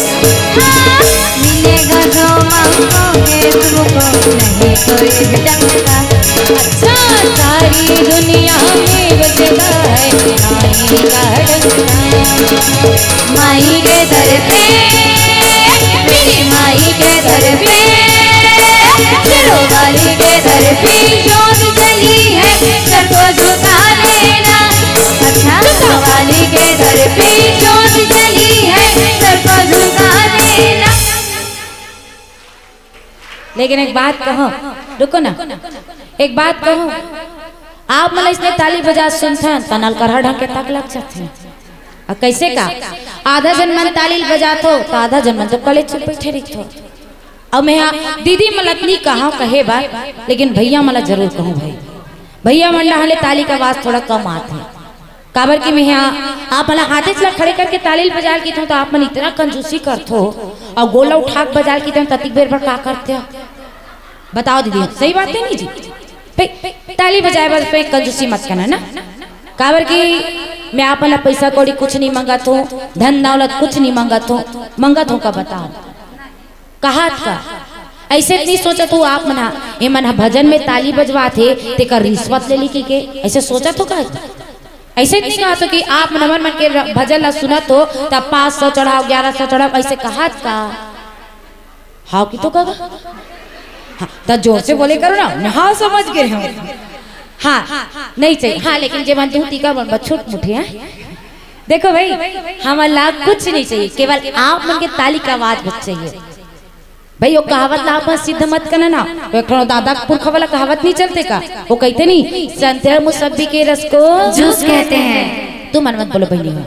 हाँ, मिलेगा जो मांगोगे तुमको, नहीं कोई डरता। अच्छा, सारी दुनिया में बजता है माई का डंका। माई के दर पे, मेरी माई के दर पे, शेरों वाली के दर पे जोत जली है, सर को झुका देना। अच्छा, शेरों वाली के दर पे जोत जली है, सर को झुका देना। लेकिन एक बात कहूँ, रुको ना, एक बात कहूँ, आप मन इसने ताली बजा सुनथन, त नलकरहा ढंग के तक लग जाथे। अउ कइसे का? आधा झन मन ताली ल बजाथो, त आधा झन मन तो कलेच चुप बइठे रहिथो। अउ मैं हा दीदी मन ल त नी कहंव कहे बर, लेकिन भइया मन ल जरूर कहूँ भाई। भइया मन डहान ले ताली के आवाज थोड़ा कम आथे। काबर कि मैं हा आप मन ल हाथेच ल खड़े करके ताली ल बजाय ल कहिथों, त आप मन इतना कंजूसी करथो, अउ गोड़ ल उठा के बजाय ल कहिथों, त अतिक बेर बर का करथे? बताओ दीदी, सही बात हे नी जी? पे, ताली बजाय बर पे कंजूसी मत करना ना, काबर कि मैं आप मन ला पइसा कौड़ी कुछ नहीं मंगत हों, धन दौलत कुछ नहीं मंगत हों, मंगत हों का बताओ, कहत का? अइसे त नहीं सोचत हों आप मन हा, ए मन हा भजन में ताली बजवात हे, तेकर रिश्वत ले ली कहिके, अइसे सोचत हों का? अइसे त नहीं कहत हों कि आप मन हमर मन के र-, भजन ला सुनत हों, त पाँच सौ चढ़ाओ, ग्यारह सौ चढ़ाओ, अइसे कहत का? हाँ कि तो कहा? हाँ, त जोर से बोले करो ना, मैं हाँ समझ गे हूँ। हाँ, नहीं चाहिए। हाँ, लेकिन जे मन तू टीका बन बस छोट मुठी है। देखो भाई, हमन ला कुछ नहीं चाहिए, केवल आप मन के ताली का आवाज बस चाहिए। भाई, वो कहावत ला आप मन सिद्ध मत करना ना। वो एक ठो दादा के पुरखा वाला कहावत नहीं चलथे का? वो कहिथे नहीं, संतरा मुसब्बी के रस को जूस कहते हैं। तुमन मत बोलो बहिनी हो।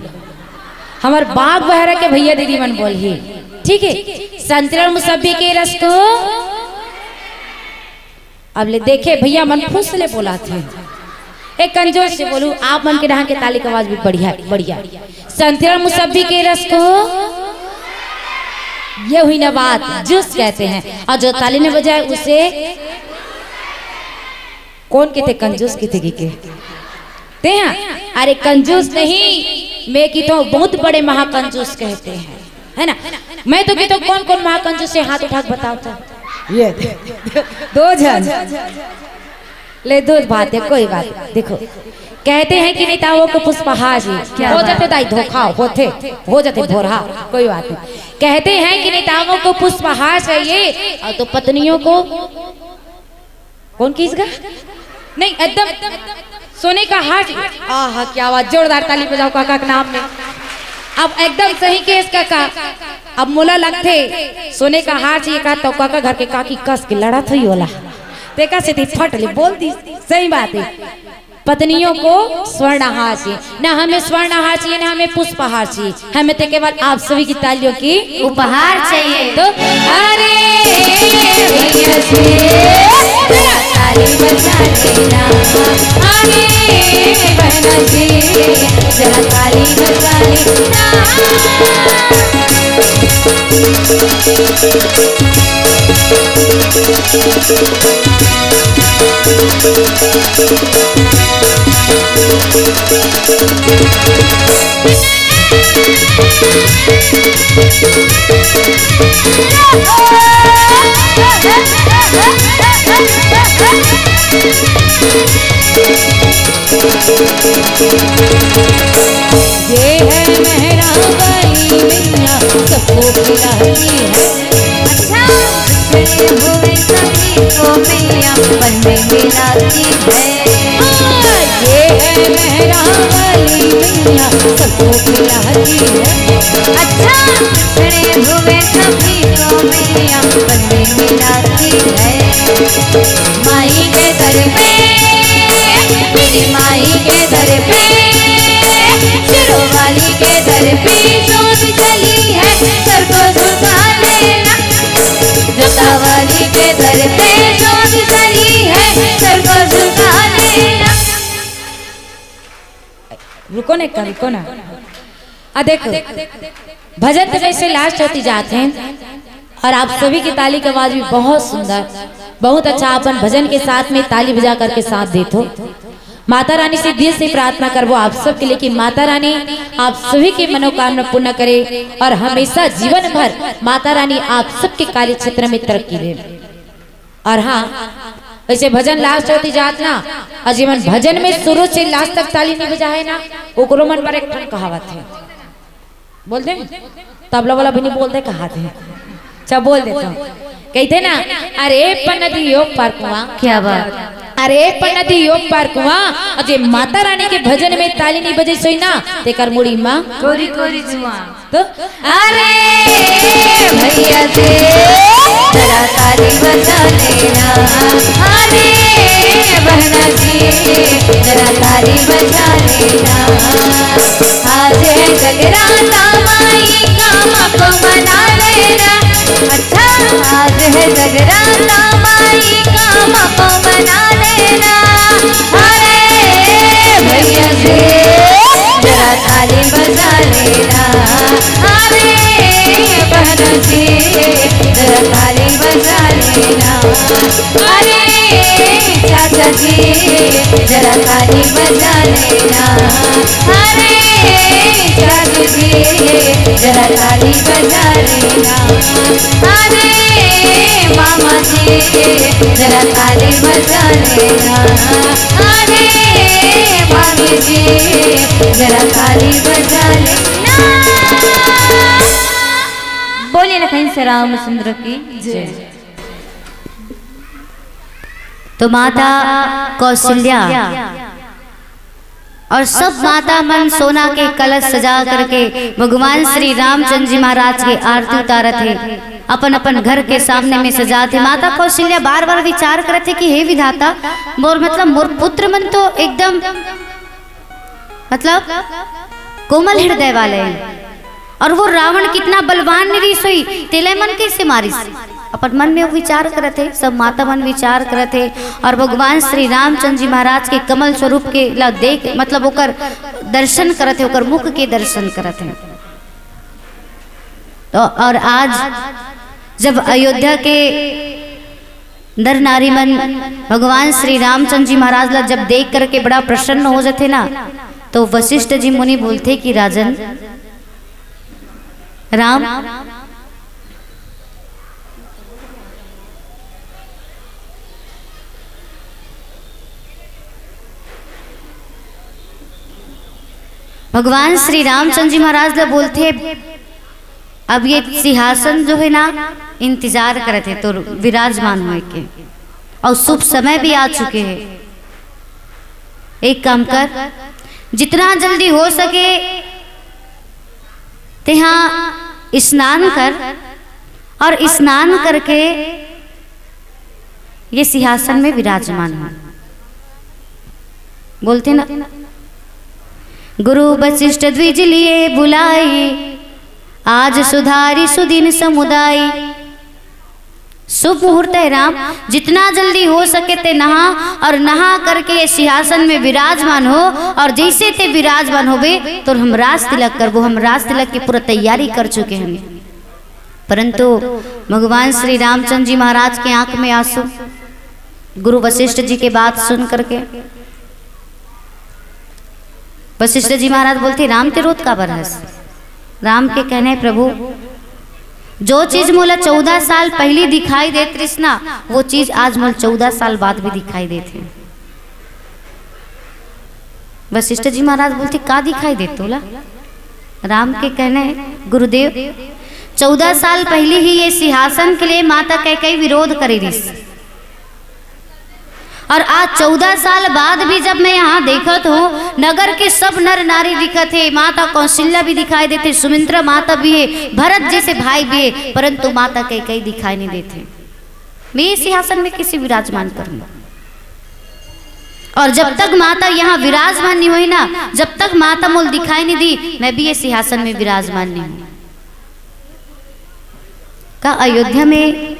हमर बाग बहरा के भइया दीदी मन बोलही, ठीक हे? संतरा मुसब्बी के रस को। अब ले देखे भइया मन फुस ले बोलथे। एक कंजोर से बोलूं, आप मन के डहान के ताली के आवाज भी बढ़िया, बढ़िया। संतरा मुसब्बी के रस को ये हुई ना बात, जूस कहते हैं। और जो ताली न बजाए उसे कौन कहिथे कंजूस कहिथे कहिके? ते हा? अरे कंजूस नहीं, मैं कहिथों बहुत बड़े महाकंजूस कहते हैं, है ना? मैं तो कहिथों कौन कौन महाकंजूस हे, हाथ उठा के बताओ तो। ये दे, दो झन। ले दो बात हे, कोई बात नहीं। देखो, कहते हैं कि नेताओं को पुष्पहार जी, क्या हो बात? जाथे दाई धोखा, होथे, हो जाथे भोरहा, कोई बात नहीं। कहते हैं कि नेताओं को पुष्पहार चाहिए और तो पत्नियों को कौन किस का? नहीं, एकदम सोने का हार। आहा, क्या बात, जोरदार ताली बजाओ काका के नाम में। अब एकदम सही केस काका। अब मोला लगथे सोने का हार चाहिए का, तो काका घर के काकी कस के लड़त होही ओला। तेकर सेती फट ले बोल दी, सही बात हे। पत्नियों को स्वर्णहार चाहिए, ना हमें स्वर्णहार चाहिए, ना हमें पुष्पहार चाहिए, हमें तो केवल आप सभी की तालियों की उपहार चाहिए। तो अरे भैया जी, जरा ताली बजा देना। अरे बहना जी, जरा ताली बजा देना। ये है मेहरा वाली मैया, सबको खिलाती है। अच्छा। बिछड़े हुए सभी को मैया पल में मिलाती है। हाँ, ये है मेहरा वाली मैया, सबको खिलाती है। अच्छा। बिछड़े हुए सभी को मैया पल में मिलाती है। माई के दर पे, मेरी माई के दर पे, शेरों वाली के दर पे जोत जली है, सर को झुका लेना। जोता वाली के दर पे जोत जली है, सर को झुका लेना। रुको ना, रुको ना। आ देखो, भजन तो जैसे लास्ट होती जात है, और आप सभी की ताली की आवाज भी बहुत सुंदर, बहुत अच्छा। अपन भजन के साथ में ताली बजा करके साथ देथो। माता रानी से दिल से प्रार्थना करबो आप सबके लिए कि माता रानी आप सभी की मनोकामना पूर्ण करे और हमेशा जीवन भर माता रानी आप सबके कार्य क्षेत्र में तरक्की दे। और हाँ, वैसे भजन लास्ट होती जात ना, और जीवन भजन में शुरू से लास्ट तक ताली नहीं बजा है ना, ओकरो मन पर एक ठन कहावत है। बोल दे, तबला वाला भी नहीं बोलते, कहा थे। अच्छा, बोल देता हूँ। कहते ना, अरे पन्नदी योग पार कुआं। क्या बात। अरे पन्नदी योग पार कुआं, और जे माता रानी के भजन में ताली नहीं बजे सोई ना, तेकर मुड़ी माँ कोरी कोरी जुआ। तो अरे भैया जी, जरा ताली बजा लेना। अरे बहना जी, जरा ताली बजा लेना। आज है जगराता माई, काम को मना लेना। अच्छा, आज है जगराता माई, काम को मना लेना। अरे भैया जी, जरा ताली बजा लेना। अरे बहना जी, जरा ताली बजा लेना। अरे चाचा जी, जरा ताली बजा लेना। अरे चाचू जी, जरा ताली बजा लेना। अरे मामा जी, जरा ताली बजा लेना। अरे मामी जी, जरा ताली बजा लेना। बोलिए लखन श्री रामचंद्र की जय। तो माता कौशल्या और सब माता मन सोना के कलश सजा करके भगवान श्री रामचंद्र जी महाराज के आरती उतारत हे, अपन अपन घर के सामने में सजात हे। माता कौशल्या बार बार विचार करत हे कि हे विधाता, मोर मतलब मोर पुत्र मन तो एकदम मतलब कोमल हृदय वाले हैं, और वो रावण कितना बलवान नइ रिहिस होही, तेला मन कइसे मारिस? अपन मन में वो विचार करत हे, सब माता मन विचार करत हे, और भगवान श्री रामचंद्र जी महाराज के कमल स्वरूप के ला देख, मतलब ओकर दर्शन करत हे, ओकर मुख के दर्शन करत हे। तो और आज जब अयोध्या के नर नारी मन भगवान श्री रामचंद्र जी महाराज ला जब देख करके बड़ा प्रसन्न हो जाथे ना, तो वशिष्ठ जी मुनि बोलथे कि राजन राम, भगवान श्री रामचंद्र जी महाराज ला बोलथे, अब ये सिंहासन जो है ना, इंतजार करत हे तो विराजमान होए के, और शुभ समय भी आ चुके हैं। एक काम कर, जितना जल्दी हो सके तेहा स्नान कर, और स्नान करके ये सिंहासन में विराजमान हो। बोलते ना, गुरु वशिष्ठ द्विज लिए बुलाए, आज सुधारी सुदिन समुदाय। शुभ मुहूर्त है राम, जितना जल्दी हो सके ते नहा, और नहा करके ये सिंहासन में विराजमान हो, और जैसे ते विराजमान होबे तो हम राज तिलक करबो, हम राज तिलक की पूरा तैयारी कर चुके हैं। परंतु भगवान श्री रामचंद्र जी महाराज के आंख में आंसू, गुरु वशिष्ठ जी के बात सुन करके। वशिष्ठ जी महाराज बोलथे, "राम, ते रोत काबर हस?" राम के कहना हे, "प्रभु, जो चीज मोला चौदह साल पहिली दिखाई देत रिहिस ना, वो चीज आज मोला चौदह साल बाद भी दिखाई देत हे।" वशिष्ठ जी महाराज बोलथे, "का दिखाई देत तोला?" राम के कहना हे, "गुरुदेव, चौदह साल पहिली ही ये सिंहासन के लिए माता कैकई विरोध करे रिहिस, और आज चौदह साल बाद भी जब मैं यहाँ देखत हूँ, नगर के सब नर नारी दिखत हे, माता कौशल्या भी दिखाई देथे, सुमित्रा माता भी हे, भरत जैसे भाई भी हे, परंतु माता कैकई दिखाई नहीं देथे। मैं ये सिंहासन में किसे विराजमान करूँ?" और जब तक माता यहाँ विराजमान नहीं हुई ना, जब तक माता मोला दिखाई नहीं दी, मैं भी ये सिंहासन में विराजमान नहीं हूँ। का अयोध्या में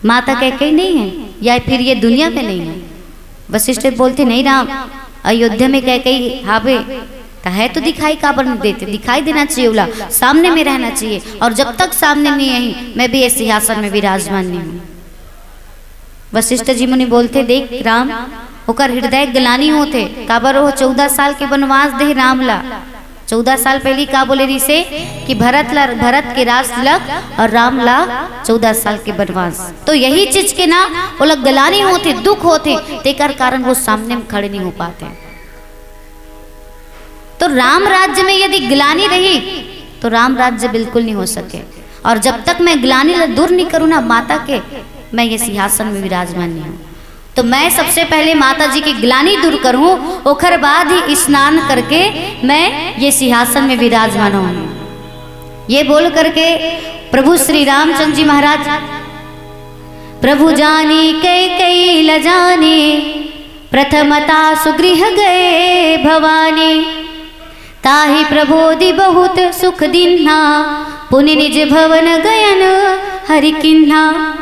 माता कैकई नहीं है, या फिर ये दुनिया में नहीं है? वशिष्ठ बोलथे, "नहीं राम, अयोध्या में कैकई हावे, त हे तो दिखाई काबर नहीं देथे? दिखाई देना चाहिए ओला, सामने में रहना चाहिए, और जब तक सामने नहीं आई, मैं भी ये सिंहासन में विराजमान नहीं हूँ।" वशिष्ठ जी मुनि बोलथे, "देख राम, ओकर हृदय ग्लानि होथे, काबर वो चौदह साल के वनवास दे राम ला।" चौदह साल पहिली का बोले रिहिसे कि भरत ला, भरत के राज तिलक और राम ला चौदह साल के वनवास। तो यही चीज के ना ओला ग्लानि होथे, दुख होथे, तेकर कारण वो सामने में खड़े नहीं हो पाते। तो राम राज्य में यदि ग्लानि रही, तो राम राज्य बिल्कुल नहीं हो सके। और जब तक मैं ग्लानि ला दूर नहीं करूँ ना माता के, मैं ये सिंहासन में विराजमान नहीं हूँ। तो मैं सबसे पहले माता जी की ग्लानि दूर करूँ, ओकर बाद ही स्नान करके मैं ये सिंहासन में विराजमान हूँ। ये बोल करके प्रभु श्री रामचंद्र जी महाराज, "प्रभु जानी कैकई ल जानी, प्रथमता सुगृह गए भवानी। ताहि प्रबोधि बहुत सुख दिन्हा, पुनि निज भवन गयन हरि किन्हा।"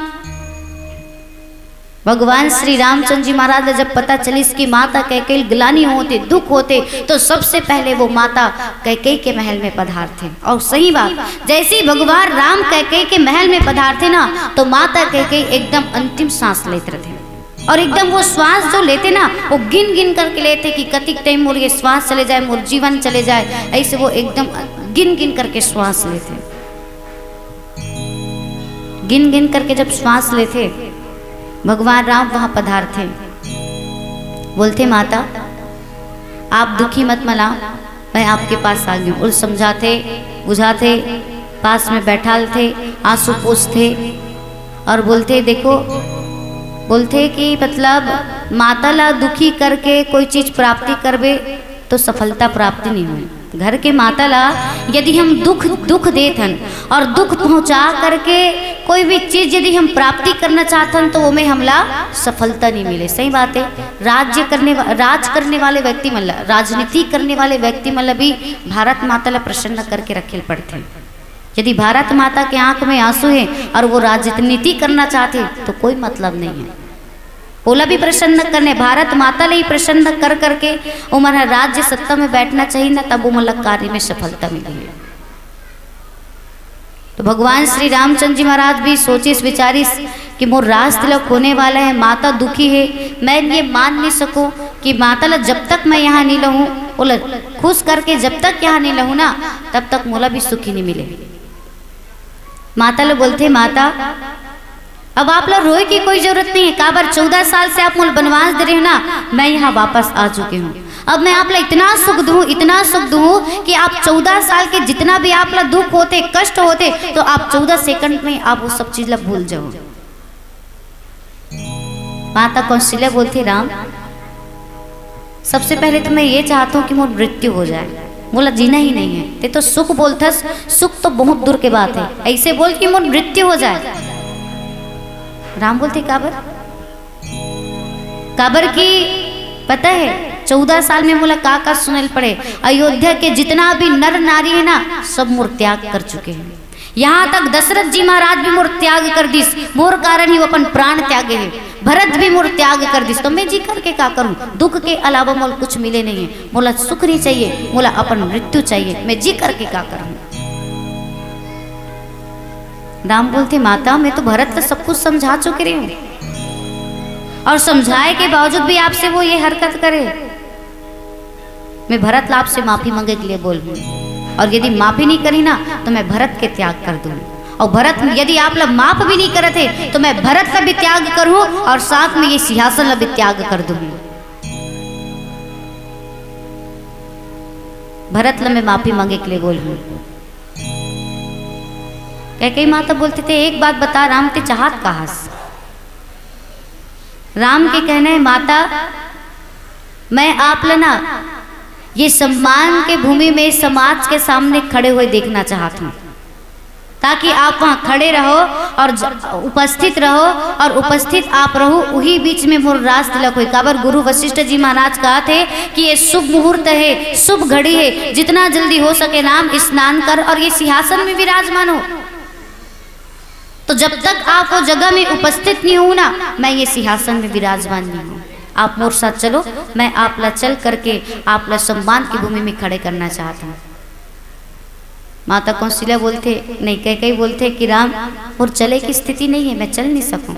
भगवान श्री रामचंद्र जी महाराज ला जब पता चलिस कि माता कैकई ग्लानि होथे, दुख होथे, तो सबसे पहले वो माता कैकई के महल में पधारथे। और सही बात, जैसे ही भगवान राम कैकई के महल में पधारथे ना, तो माता कैकई एकदम अंतिम सांस लेत रहिथे। और एकदम वो श्वास जो लेथे ना, वो गिन गिन करके लेथे कि कतिक टाइम मोर ये श्वास चले जाए, मोर जीवन चले जाए, ऐसे वो एकदम गिन गिन करके श्वास लेथे। गिन गिन करके जब श्वास लेथे, भगवान राम वहाँ पधारथे, बोलथे, "माता, आप दुखी मत मना, मैं आपके पास आ गई हूँ।" और समझाथे, बुझाथे, पास में बैठालथे, आंसू पोंछथे और बोलथे, "देखो," बोलथे कि मतलब माता ला दुखी करके कोई चीज प्राप्ति करबे तो सफलता प्राप्ति नहीं होय। घर के माता ला यदि हम दुख, दुख देत हन और दुख पहुंचा करके कोई भी चीज यदि हम प्राप्ति करना चाहत हन, तो ओमे हमला सफलता नहीं मिले। सही बात है, राज्य करने वा-, राज करने वाले व्यक्ति मन ला, राजनीति करने वाले व्यक्ति मन ला भी भारत माता ला प्रसन्न करके रखे ल पड़थे। यदि भारत माता के आंख में आंसू है और वो राजनीति करना चाहते, तो कोई मतलब नहीं है। ओला भी प्रसन्न करने, भारत माता ले ही प्रसन्न कर करके ओमन ह राज्य सत्ता में बैठना चाहिए ना, तब ओमन ला कार्य में सफलता मिली है। तो भगवान श्री रामचंद्र जी महाराज भी सोचिस विचारिस कि मोर राज तिलक होने वाला है, माता दुखी है, मैं ये मान नहीं सकूं कि माता ला जब तक मैं यहाँ नहीं लाहूं, ओला खुश करके जब तक यहाँ नहीं लाहूं ना, तब तक मोला भी सुखी नहीं मिले। माता ला बोलथे, "माता, अब आप ला रोए की कोई जरूरत नहीं है, काबर चौदह साल से आप मोला बनवास दे रहे हो ना, मैं यहाँ वापस आ चुके हूँ। अब मैं आप ला इतना सुख दूँ, इतना सुख दूँ कि आप चौदह साल के जितना भी आप ला दुख होथे, कष्ट होथे, तो आप चौदह सेकंड में आप वो सब चीज ला भूल जाओ।" माता कौशल्या बोलथे, "राम, सबसे पहले तो मैं ये चाहता हूँ कि मोर मृत्यु हो जाए, मोला जीना ही नहीं है। ते तो सुख बोलथस, सुख तो बहुत दूर के बात है, ऐसे बोल कि मोर मृत्यु हो जाए।" राम बोलथे, "काबर?" काबर कि पता है, चौदह साल में मोला का का सुनल पड़े। अयोध्या के जितना भी नर नारी है ना, सब मोर त्याग कर चुके हैं। यहाँ तक दशरथ जी महाराज भी मोर त्याग कर दिस, मोर कारण ही वो अपन प्राण त्यागे है। भरत भी मोर त्याग कर दिस, तो मैं जी करके का करूँ? दुख के अलावा मोला कुछ मिले नहीं है। मोला सुख नहीं चाहिए, मोला अपन मृत्यु चाहिए। मैं जी करके का करूँ? राम बोलथे, "माता, मैं तो भरत का सब कुछ समझा चुके रही हूँ, और समझाए के बावजूद भी आपसे वो ये हरकत करे।" मैं भरत ला आपसे माफी मांगे के लिए बोलहूँ, और यदि माफी नहीं करी ना, तो मैं भरत के त्याग कर दूँ। और भरत यदि आप ला माफ भी नहीं करत हे, तो मैं भरत ला भी त्याग करूँ और साथ में ये सिंहासन ला भी त्याग कर दूँ। भरत ला मैं माफी मांगे के लिए बोलहूँ। कैकेयी माता बोलथे, एक बात बता राम, ते चाहत का हस? राम के कहना है, माता, मैं आप ला ना ये सम्मान के भूमि में समाज के सामने खड़े हुए देखना चाहत हूँ, ताकि आप वहाँ खड़े रहो और ज-, उपस्थित रहो, और उपस्थित आप रहो, वही बीच में मोर रास तिलक होई। काबर गुरु वशिष्ठ जी महाराज कहत हे कि ये शुभ मुहूर्त है, शुभ घड़ी है, जितना जल्दी हो सके राम स्नान कर और ये सिंहासन में विराजमान हो। तो जब तक आप वो जगह में उपस्थित नहीं हो ना, मैं ये सिंहासन में विराजमान नहीं हूँ। आप मोर साथ चलो, मैं आप ला चल करके आप ला सम्मान की भूमि में खड़े करना चाहता हूँ। माता कौशल्या बोलथे, नहीं, कैकेयी बोलथे कि राम, मोर चले की स्थिति नहीं है, मैं चल नहीं सकूँ।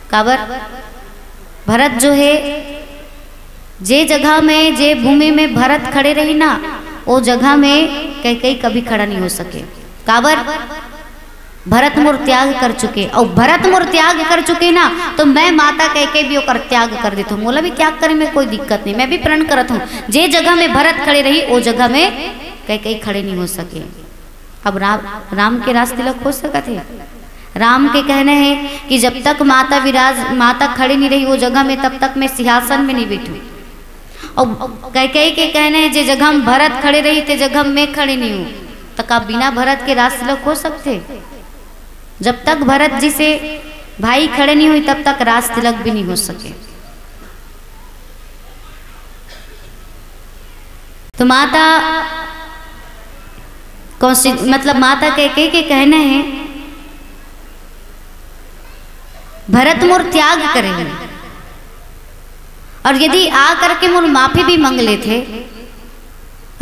काबर? भरत जो है, जे जगह में, जे भूमि में भरत खड़े रही ना, वो जगह में कैकेयी कभी खड़ा नहीं हो सके। काबर? भरत मोर त्याग कर चुके, और भरत मोर त्याग कर चुके ना, तो मैं माता कैकेयी भी ओकर त्याग कर देत हूँ। मोला भी त्याग करे में कोई दिक्कत नहीं, मैं भी प्रण करत हूँ, जे जगह में भरत खड़े रही, वो जगह में कैकेयी खड़े नहीं हो सके। अब राम, राम के रास तिलक हो सकत है? राम के कहना है कि जब तक माता विराज, माता खड़ी नहीं रही वो जगह में, तब तक मैं सिंहासन में नहीं बैठूं। और कैकेयी के कहना है, जे जगह में भरत खड़े रही, ते जगह में मैं खड़े नहीं हूँ। तो का बिना भरत के रास तिलक हो सकथे? जब तक भरत जी से भाई खड़े नहीं हुई, तब तक रास तिलक भी नहीं हो सके। तो माता कौशल, मतलब माता कैकेयी के कहना है, भरत मोर त्याग करे हैं, और यदि आ करके मोर माफी भी मांग लेथे,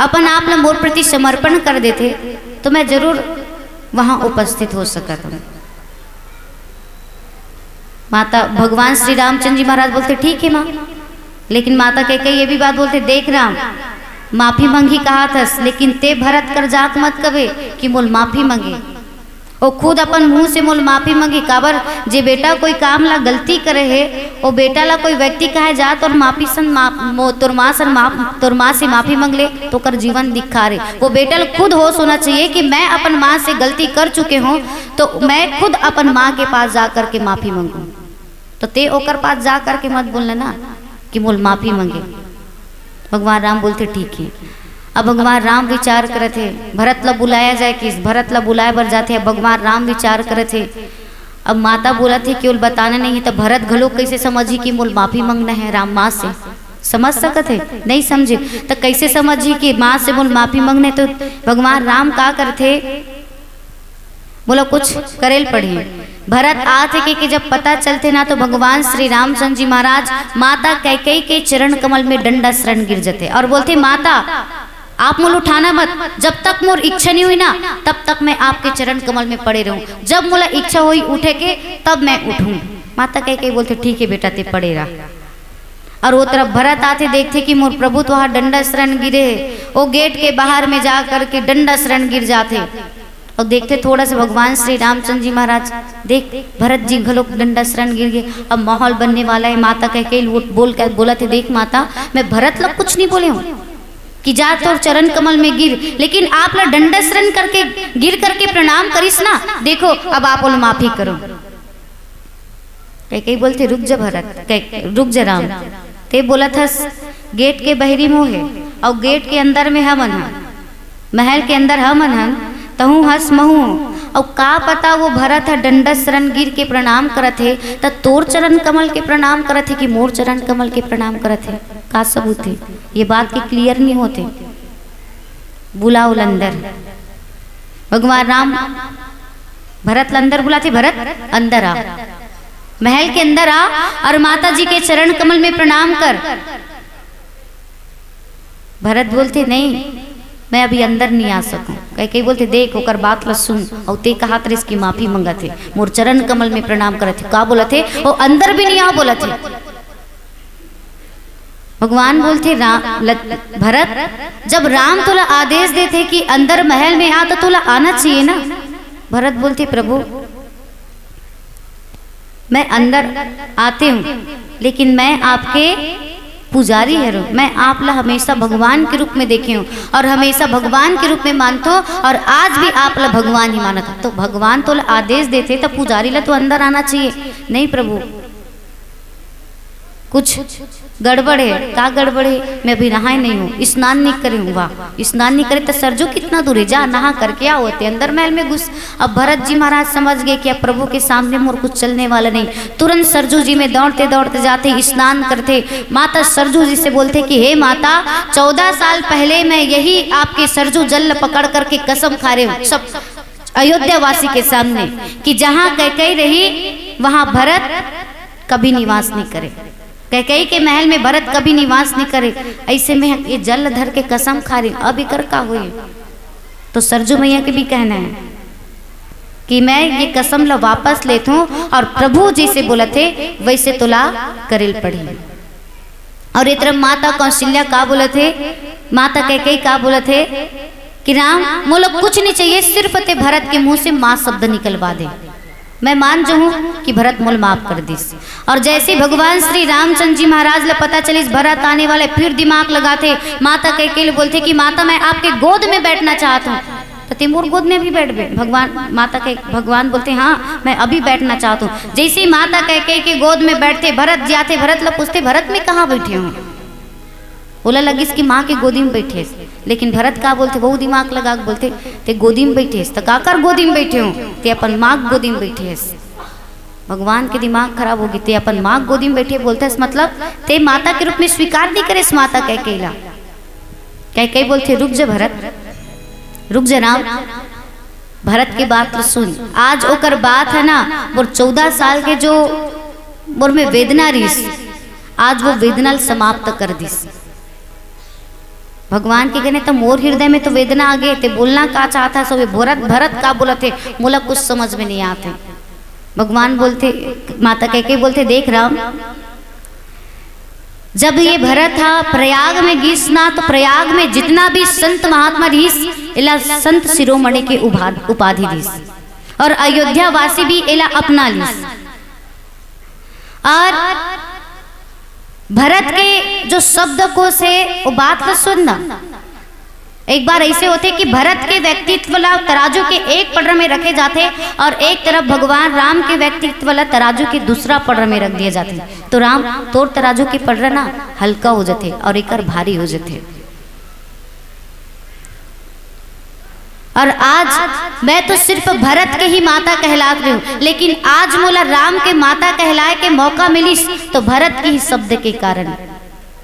अपन आप ला मोर प्रति समर्पण कर देथे, तो मैं जरूर वहां उपस्थित हो सकत हूँ। माता, भगवान श्री रामचंद्र जी महाराज बोलथे, ठीक है माँ, लेकिन माता कैकेयी ये भी बात बोलथे, देख राम, माफी मंगी कहाथस, लेकिन ते भरत कर जाके मत कबे कि मोल माफी मंगे। वो खुद अपन मुंह से मोल माफी मंगी। काबर? जे बेटा कोई काम ला गलती करे है, वो बेटा ला कोई व्यक्ति कहे जा, तोर माफी सन मा-, मो-, तोर माँ सन माफ, तोर माँ से माफी मंग ले, तो ओकर जीवन धिक्कार है। वो बेटा ला खुद होश होना चाहिए कि मैं अपन माँ से गलती कर चुके हूँ, तो मैं खुद अपन माँ के पास जा करके माफी मांगू। तो ते ओकर पास जा करके मत बोलना ना कि मोल माफी मांगे। भगवान राम बोलथे, ठीक है। अब भगवान राम विचार करत हे, भरत ला बुलाया जाए, किस भरत ला बुलाए बर जाथे। अब भगवान राम विचार करत हे, अब माता बोलत हे कि ओल बताना नहीं है, तो भरत घलो कैसे समझही कि मोल माफी मांगना है राम माँ से? समझ सकत हे? नहीं समझे। तो कैसे समझही कि माँ से मोल माफी मांगना है? तो भगवान राम का करथे, बोला कुछ करेल पड़ही। भरत आत हे के, के जब पता चलथे ना, तो भगवान श्री रामचंद्र जी महाराज माता कैकेयी के चरण कमल में डंडा शरण गिर जथे और बोलथे, माता, आप मोला उठाना मत, जब तक मोर इच्छा नहीं हुई ना, तब तक मैं आपके चरण कमल में पड़े रहूं। जब मोला इच्छा होई उठे के, तब मैं उठूं। माता कैकेयी बोलथे, ठीक है बेटा, ते पड़े रह। और वो तरफ भरत आथे, देखथे कि मोर प्रभु तो वहाँ डंडा शरण गिरे हे। वो गेट के बाहर में जा करके डंडा शरण गिर जाथे। और देखथे थोड़ा सा भगवान श्री रामचंद्र जी महाराज, देख भरत जी घलोक डंडा शरण गिर गए। अब माहौल बनने वाला है। माता कैकेयी बोल कर बोलथे, देख माता, मैं भरत ला कुछ नहीं बोले हूँ कि जा तोर चरण कमल में गिर, लेकिन आप ला डंडा शरण करके, गिर करके प्रणाम करिस ना, देखो अब आप ओला माफी करो। कैकेयी बोलथे, रुक जा भरत, कै-, रुक जा राम, ते बोलत हस गेट के बहरी मोहे, अउ गेट के अंदर में हमन हन, महल के अंदर हमन हन, तहूँ हस महूँ हूँ। अउ का पता वो भरत ह डंडा शरण गिर के प्रणाम करत हे, त तोर चरण कमल के प्रणाम करत हे कि मोर चरण कमल के प्रणाम करत हे? का सबूत हे? ये बात के क्लियर नहीं होते। बुलाओ ल अंदर। भगवान राम भरत ल अंदर बुलाथे, भरत अंदर आ, महल के अंदर आ और माता जी के चरण कमल में प्रणाम कर। भरत बोलथे, नहीं, मैं अभी अंदर नहीं आ सकूं। कैकेयी बोलथे, देख ओकर बात ल सुन, अउ ते कहात रहिस कि माफी मंगत हे, मोर चरण कमल में प्रणाम करत हे, का बोलत हे, ओ अंदर भी नहीं आ बोलत हे। भगवान बोलथे, "रा-, ल-, भरत, जब राम तोला आदेश देथे कि अंदर महल में आ, तो तोला आना चाहिए ना।" भरत बोलथे, "प्रभु, मैं अंदर आते हूँ, लेकिन मैं आपके पुजारी हरव, मैं आप ला हमेशा भगवान के रूप में देखे हूँ और हमेशा भगवान के रूप में मानथो और आज भी आप ला भगवान ही मानत हूँ।" तो भगवान तोला आदेश देथे, तो पुजारी ला तो अंदर आना चाहिए। "नहीं प्रभु, कुछ गड़बड़ है।" "का गड़बड़ है?" "मैं अभी नहाए नहीं हूँ, स्नान नहीं करे हूँ।" "वाह, स्नान नहीं करे तो सरजू कितना दूर है, जा नहा करके आओ।" ते अंदर महल में घुस। अब भरत जी महाराज समझ गए कि अब प्रभु के सामने मोर कुछ चलने वाला नहीं। तुरंत सरजू जी में दौड़ते दौड़ते जाथे, स्नान करथे। माता सरजू जी से बोलथे कि "हे माता, चौदह साल पहले मैं यही आपके सरजू जल पकड़ करके कसम खा रहे हूँ सब अयोध्या वासी के सामने कि जहाँ कैकई रही, वहाँ भरत कभी निवास नहीं करे।" कैकई के महल में भरत कभी निवास नहीं करे, ऐसे में ये जल धर के कसम खा रही, अब एकर का होई? तो सरजू मैया के भी कहना है कि मैं ये कसम ला वापस लेत हूँ और प्रभु जैसे बोलत हे, वैसे तोला करेल पड़ी। और ये तरफ माता कौशल्या का बोलत हे, माता कैकई का बोलत हे कि "राम, मोला कुछ नहीं चाहिए, सिर्फ ते भरत के मुंह से माँ शब्द निकलवा दे।" मैं मान जाऊं कि भरत मोल माफ कर दिस। और जैसे भगवान श्री रामचंद्र जी महाराज ला पता चलिस भरत आने वाले, फिर दिमाग लगाथे, माता कैकई ले बोलथे कि "माता, मैं आपके गोद में बैठना चाहता हूँ।" "तो ते मोर गोद में भी बैठबे?" भगवान, माता के, भगवान बोलथे, "हाँ, मैं अभी बैठना चाहता हूँ।" जैसे ही माता कैकई के गोद में बैठथे, भरत जाथे, भरत ला पूछथे, "भरत, मैं कहाँ बैठे हूँ?" ओला लगिस कि माँ के गोदी में बैठे हस, लेकिन भरत का बोलथे, वो दिमाग लगा के बोलथे, "ते गोदी में बैठे हस, त काकर गोदी में बैठे हो?" "ते अपन माँ के गोदी में बैठे हस।" भगवान के दिमाग खराब होगे, "ते अपन माँ के गोदी में बैठे बोलथे हस, मतलब ते माता के रूप में स्वीकार नहीं करे हस माता कैकई ला।" कैकई बोलथे, "रुक जा भरत, रुक जा राम, भरत के बात ल सुन। आज ओकर बात है ना, मोर चौदह साल के जो मोर में वेदना रिस, आज वो वेदना ल समाप्त कर दिस।" भगवान के कहने तो मोर हृदय में तो वेदना आ गए, ते बोलना का चाहत हस, भरत, भरत का बोलत हे, मोला कुछ समझ में नहीं आत हे। भगवान बोलथे, माता कैकई बोलथे, "देख राम, जब ये भरत हा प्रयाग में गिस ना, तो प्रयाग में जितना भी संत महात्मा रिस, एला संत शिरोमणि के उभा-, उपाधि दिस, और अयोध्या वासी भी एला अपना लिस।" और भरत के जो शब्दकोश हे, वो बात ला सुन ना। एक बार ऐसे होथे कि भरत के व्यक्तित्व ला तराजू के एक पड़रा में रखे जाथे और एक तरफ भगवान राम के व्यक्तित्व ला तराजू के दूसरा पड़रा में रख दिया जाथे। तो राम, तोर तराजू के पड़रा ना हल्का हो जाथे और एकर भारी हो जाथे। और आज मैं तो सिर्फ भरत के ही माता कहलात रही हूँ, लेकिन आज मोला राम के माता कहलाए के मौका मिलिस, तो भरत के ही शब्द के कारण।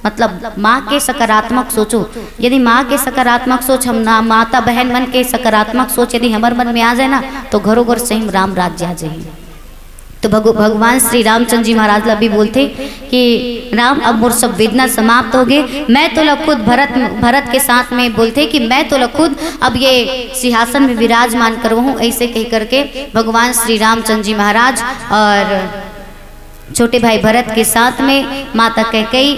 मतलब, माँ के सकारात्मक सोचो। यदि माँ के सकारात्मक सोच हम ना, माता बहन मन के सकारात्मक सोच यदि हमर मन में आ जाए ना, तो घरों घर सही में राम राज्य आ जाए। तो भगव-, भगवान श्री रामचंद्र जी महाराज ला भी बोलथे कि "राम, अब मोर सब वेदना समाप्त हो गए, मैं तोला खुद भरत, भरत के साथ में बोलथे कि मैं तोला खुद अब ये सिंहासन में विराजमान करवाहूँ।" ऐसे कह करके भगवान श्री रामचंद्र जी महाराज और छोटे भाई भरत के साथ में माता कैकई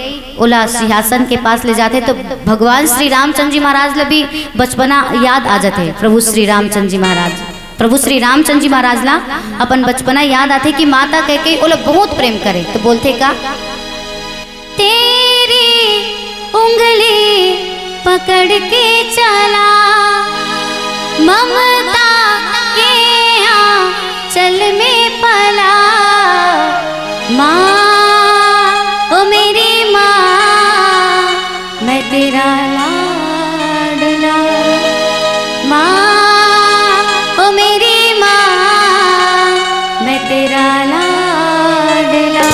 ओला सिंहासन के पास ले जाथे। तो भगवान श्री रामचंद्र जी महाराज ला भी बचपना याद आ जाथे। प्रभु श्री रामचंद्र जी महाराज, प्रभु श्री रामचंद्र जी महाराज ला अपन बचपना याद आथे कि माता कैकई ओला बहुत प्रेम करे। तो बोलथे का, "तेरी उंगली पकड़ के चला, ममता के आंचल में पला।" माँ, ओ मेरी माँ, मैं तेरा लाडला। माँ, ओ मेरी माँ, मैं तेरा लाडला।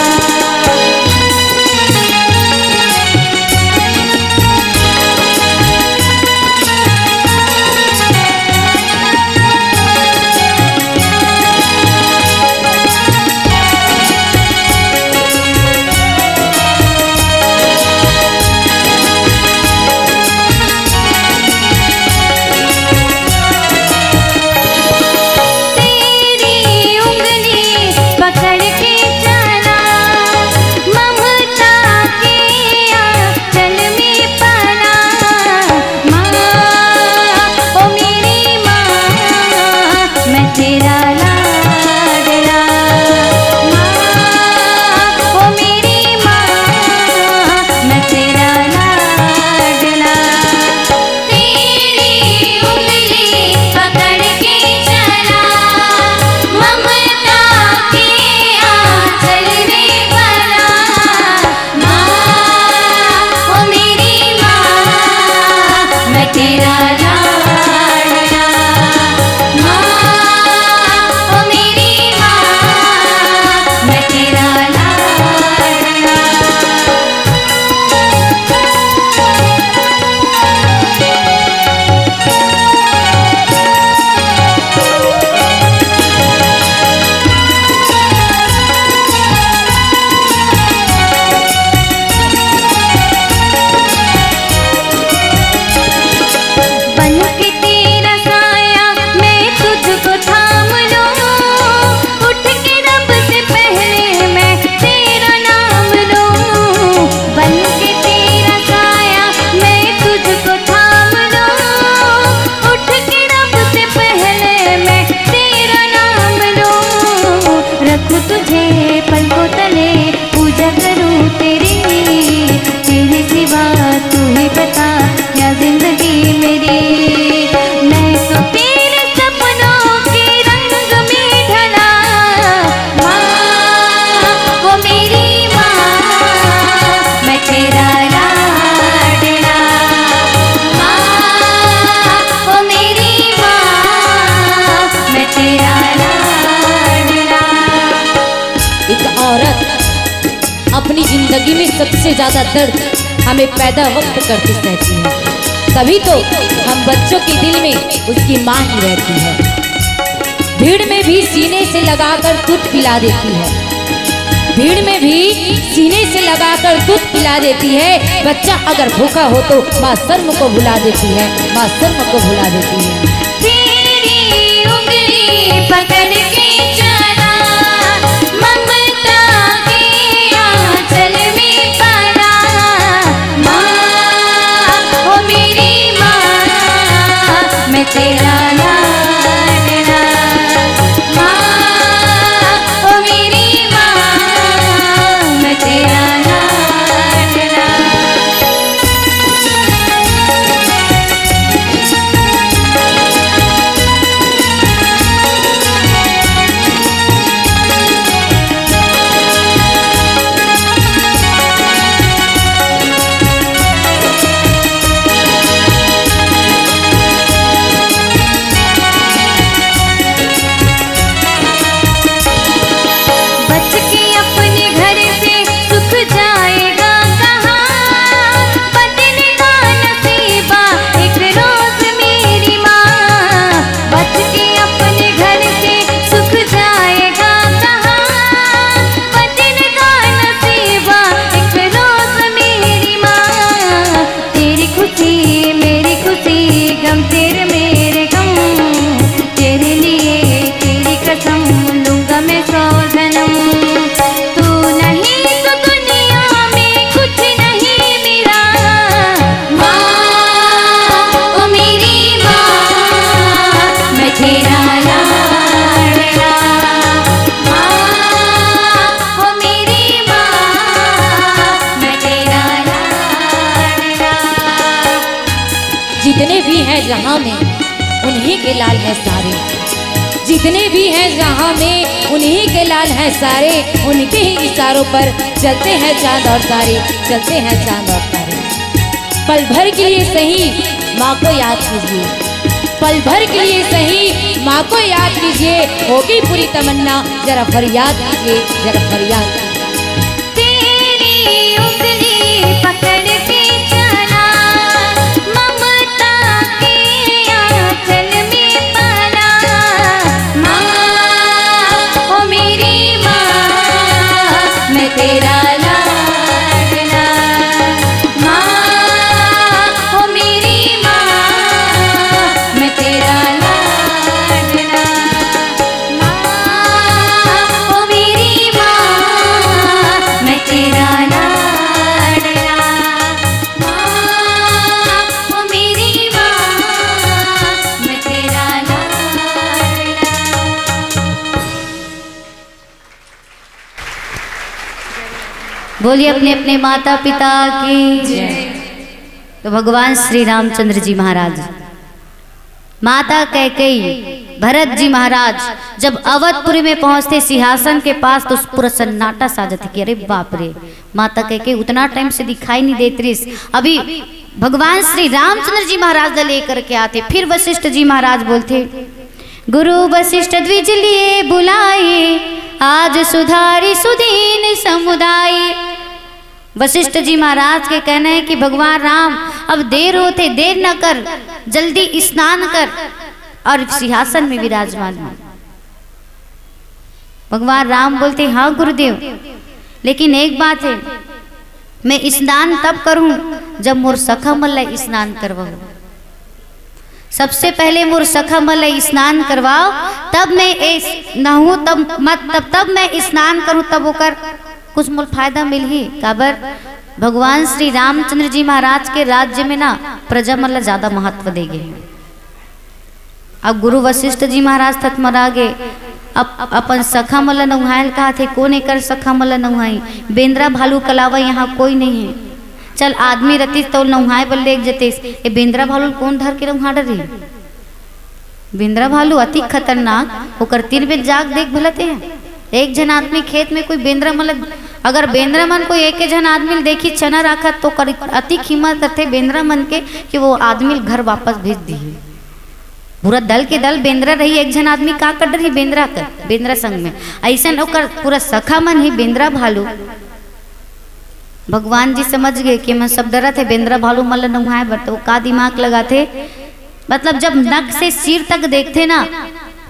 औरत अपनी जिंदगी में सबसे ज्यादा दर्द हमें पैदा वक्त करती सहती है, तभी तो हम बच्चों के दिल में उसकी माँ ही रहती है। भीड़ में भी सीने से लगाकर दूध पिला देती है, भीड़ में भी सीने से लगाकर दूध पिला देती है। बच्चा अगर भूखा हो तो माँ शर्म को भुला देती है, माँ शर्म को भुला देती है। तेरी उंगली पकड़ के चला, ममता के आंचल में पला। माँ, ओ मेरी माँ, मैं तेरा लाडला। माँ, ओ मेरी माँ, मैं तेरा लाडला। बच के अपने घर से सुख जाएगा कहाँ? बदलेगा नसीबा एक रोज मेरी माँ। बच के अपने घर से सुख जाएगा कहाँ? बदलेगा नसीबा एक रोज मेरी माँ। तेरी खुशी मेरी खुशी, गम तेरे मेरे गम। तेरे लिए तेरी कसम, लूंगा मैं सौ जन्म। तू नहीं तो दुनिया में कुछ नहीं मिला। माँ, ओ मेरी माँ, मैं तेरा लाडला। माँ, ओ मेरी माँ, मैं तेरा लाडला। जितने भी हैं जहां में, उन्हीं के लाल हैं सारे। जितने भी हैं जहां में, उन्हीं के लाल हैं सारे। उनके ही इशारों पर चलते हैं चांद और तारे, चलते हैं चांद और तारे। पल भर के लिए सही माँ को याद कीजिए, पल भर के लिए सही माँ को याद कीजिए। होगी पूरी तमन्ना, जरा फरियाद कीजिए, जरा फरियाद कीजिए। तेरी उंगली पकड़ के चला, ममता के आंचल में पला। माँ, ओ मेरी माँ, मैं तेरा लाडला। माँ, ओ मेरी माँ, मैं तेरा लाडला। माँ, ओ मेरी माँ, मैं तेरा लाडला। माँ, ओ मेरी माँ, मैं तेरा लाडला। बोलिए अपने अपने माता पिता की। तो भगवान श्री रामचंद्र जी महाराज, माता कैकेयी, भरत जी महाराज जब अवधपुरी में पहुंचते सिंहासन के पास, तो पूरा सन्नाटा सा जाथे कि अरे बाप रे, माता कैकेयी उतना टाइम से दिखाई नहीं देत रिस। अभी भगवान श्री रामचंद्र जी महाराज ला लेकर के आथे। फिर वशिष्ठ जी महाराज बोलथे, गुरु वशिष्ठ द्विज लिए बुलाए, आज सुधारी सुदीन समुदाय। वशिष्ठ जी महाराज के कहना है कि भगवान राम, अब देर होथे, देर न कर, जल्दी स्नान कर और सिंहासन में विराजमान हो। भगवान राम बोलते, हाँ गुरुदेव, लेकिन एक बात है, मैं स्नान तब करूं जब मोर सखा मन ला स्नान करवाऊं। सबसे पहले मोर सखा मन ला स्नान करवाओ, तब मैं ए-, नहूं, तब मत, तब, तब मैं स्नान करूं, तब ओकर कुछ मोल फायदा मिलही। काबर? भगवान श्री रामचंद्र जी महाराज के राज्य में ना प्रजा मन ला ज्यादा महत्व दे गे हे। अब गुरु वशिष्ठ जी महाराज थथमरा गे, अब अपन सखा मन ला नहुआय ल कहाथे, कोन एकर सखा मन ला नहुआही? बेंदरा भालू के अलावा यहाँ कोई नहीं है। चल, आदमी रतिस तो नहुआय बर लेग जतिस, ए बेंदरा भालू ल कोन धर के नहुआ डरही? बेंदरा भालू अति खतरनाक, ओकर तीर बेर जाग देख भला ते। एक झन आदमी खेत में कोई बेंदरा मन ल, अगर बेंदरा मन कोई एक झन आदमी ल देखी चना राखत, तो ओकर अति हिम्मत रथे बेंदरा मन के कि वो आदमी ल घर वापस भेज दिही। पूरा दल के दल बेंदरा रही, एक झन आदमी का कर रही? बेंदरा कर, बेंदरा संग में। अइसन ओकर पूरा सखा मन ही बेंदरा भालू। भगवान जी समझ गए कि मन सब डरत हे बेंदरा भालू मन ल नहाए बर, तो वो का दिमाग लगाथे, मतलब जब नक से सिर तक देखथे ना,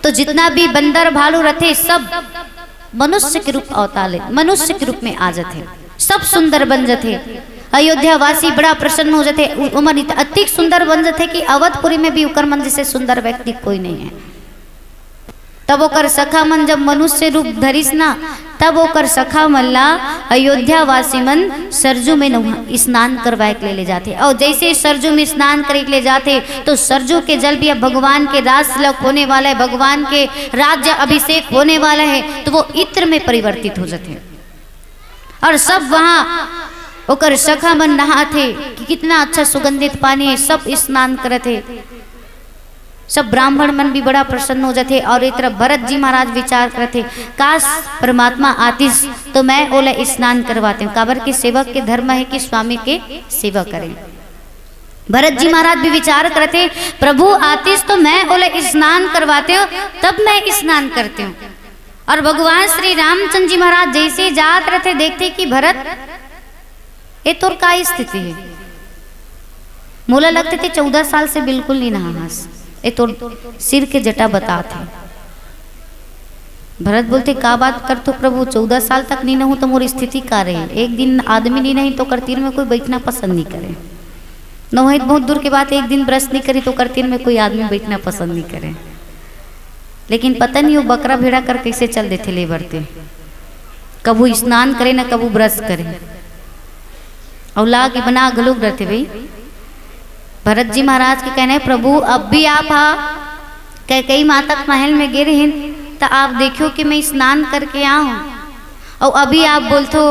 तो जितना भी बंदर भालू रथे, सब मनुष्य के रूप अवतार ले, मनुष्य के रूप में आ जाथे, सब सुंदर बन जाथे। अयोध्या वासी बड़ा प्रसन्न हो जाथे, उ-, ओमन इत-, अतिक सुंदर बन जाथे कि अवधपुरी में भी उकर मन जैसे सुंदर व्यक्ति कोई नहीं है। तब ओकर सखा मन जब मनुष्य रूप धरिस ना, तब ओकर सखा मन ला अयोध्या वासी मन सरजू में नहा-, स्नान करवाए के ले, ले जाथे। और जैसे सरजू में स्नान करे के ले जाथे, तो सरजू के जल भी अब भगवान के रास तिलक होने वाला है, भगवान के राज्य अभिषेक होने वाला है, तो वो इत्र में परिवर्तित हो जाथे। और सब वहाँ ओकर सखा मन नहाथे कि कितना अच्छा सुगंधित पानी है, सब स्नान करत हे, सब ब्राह्मण मन भी बड़ा प्रसन्न हो जाथे। और एक तरफ भरत जी महाराज विचार करथे, काश परमात्मा आतिस तो मैं ओला स्नान करवाते हूँ, काबर के सेवक के धर्म है कि स्वामी के सेवा करें। भरत जी महाराज भी विचार करथे, प्रभु आतिस तो मैं ओला स्नान करवाते हूँ, तब मैं स्नान करते हूँ। और भगवान श्री रामचंद्र जी महाराज जैसे जात रहथे, देखथे कि भरत, ए तोर का स्थिति है? मोला लगथे ते चौदह साल से बिल्कुल नहीं नहा हस, ए तोर सिर के जटा बतात हे। भरत बोलथे, का बात करथो प्रभु, चौदह साल तक नहीं नहूं तो मोर स्थिति का रही? एक दिन आदमी नहीं नही तो ओकर तीर में कोई बैठना पसंद नहीं करे। नोहित बहुत दूर के बात, एक दिन ब्रश नहीं करी तो ओकर तीर में कोई आदमी बैठना पसंद नहीं करे। लेकिन पता नहीं वो बकरा भेड़ा कर कैसे चल देथे ले बरते, कभू स्नान करे ना कभू ब्रश करे, और लाग बना घलुक रहते भाई। भरत जी महाराज के कहना है, प्रभु अब भी आप हा कैकई माता के महल में गे रहिन, त आप देखियो कि मैं स्नान करके आऊं, और अभी आप बोलथो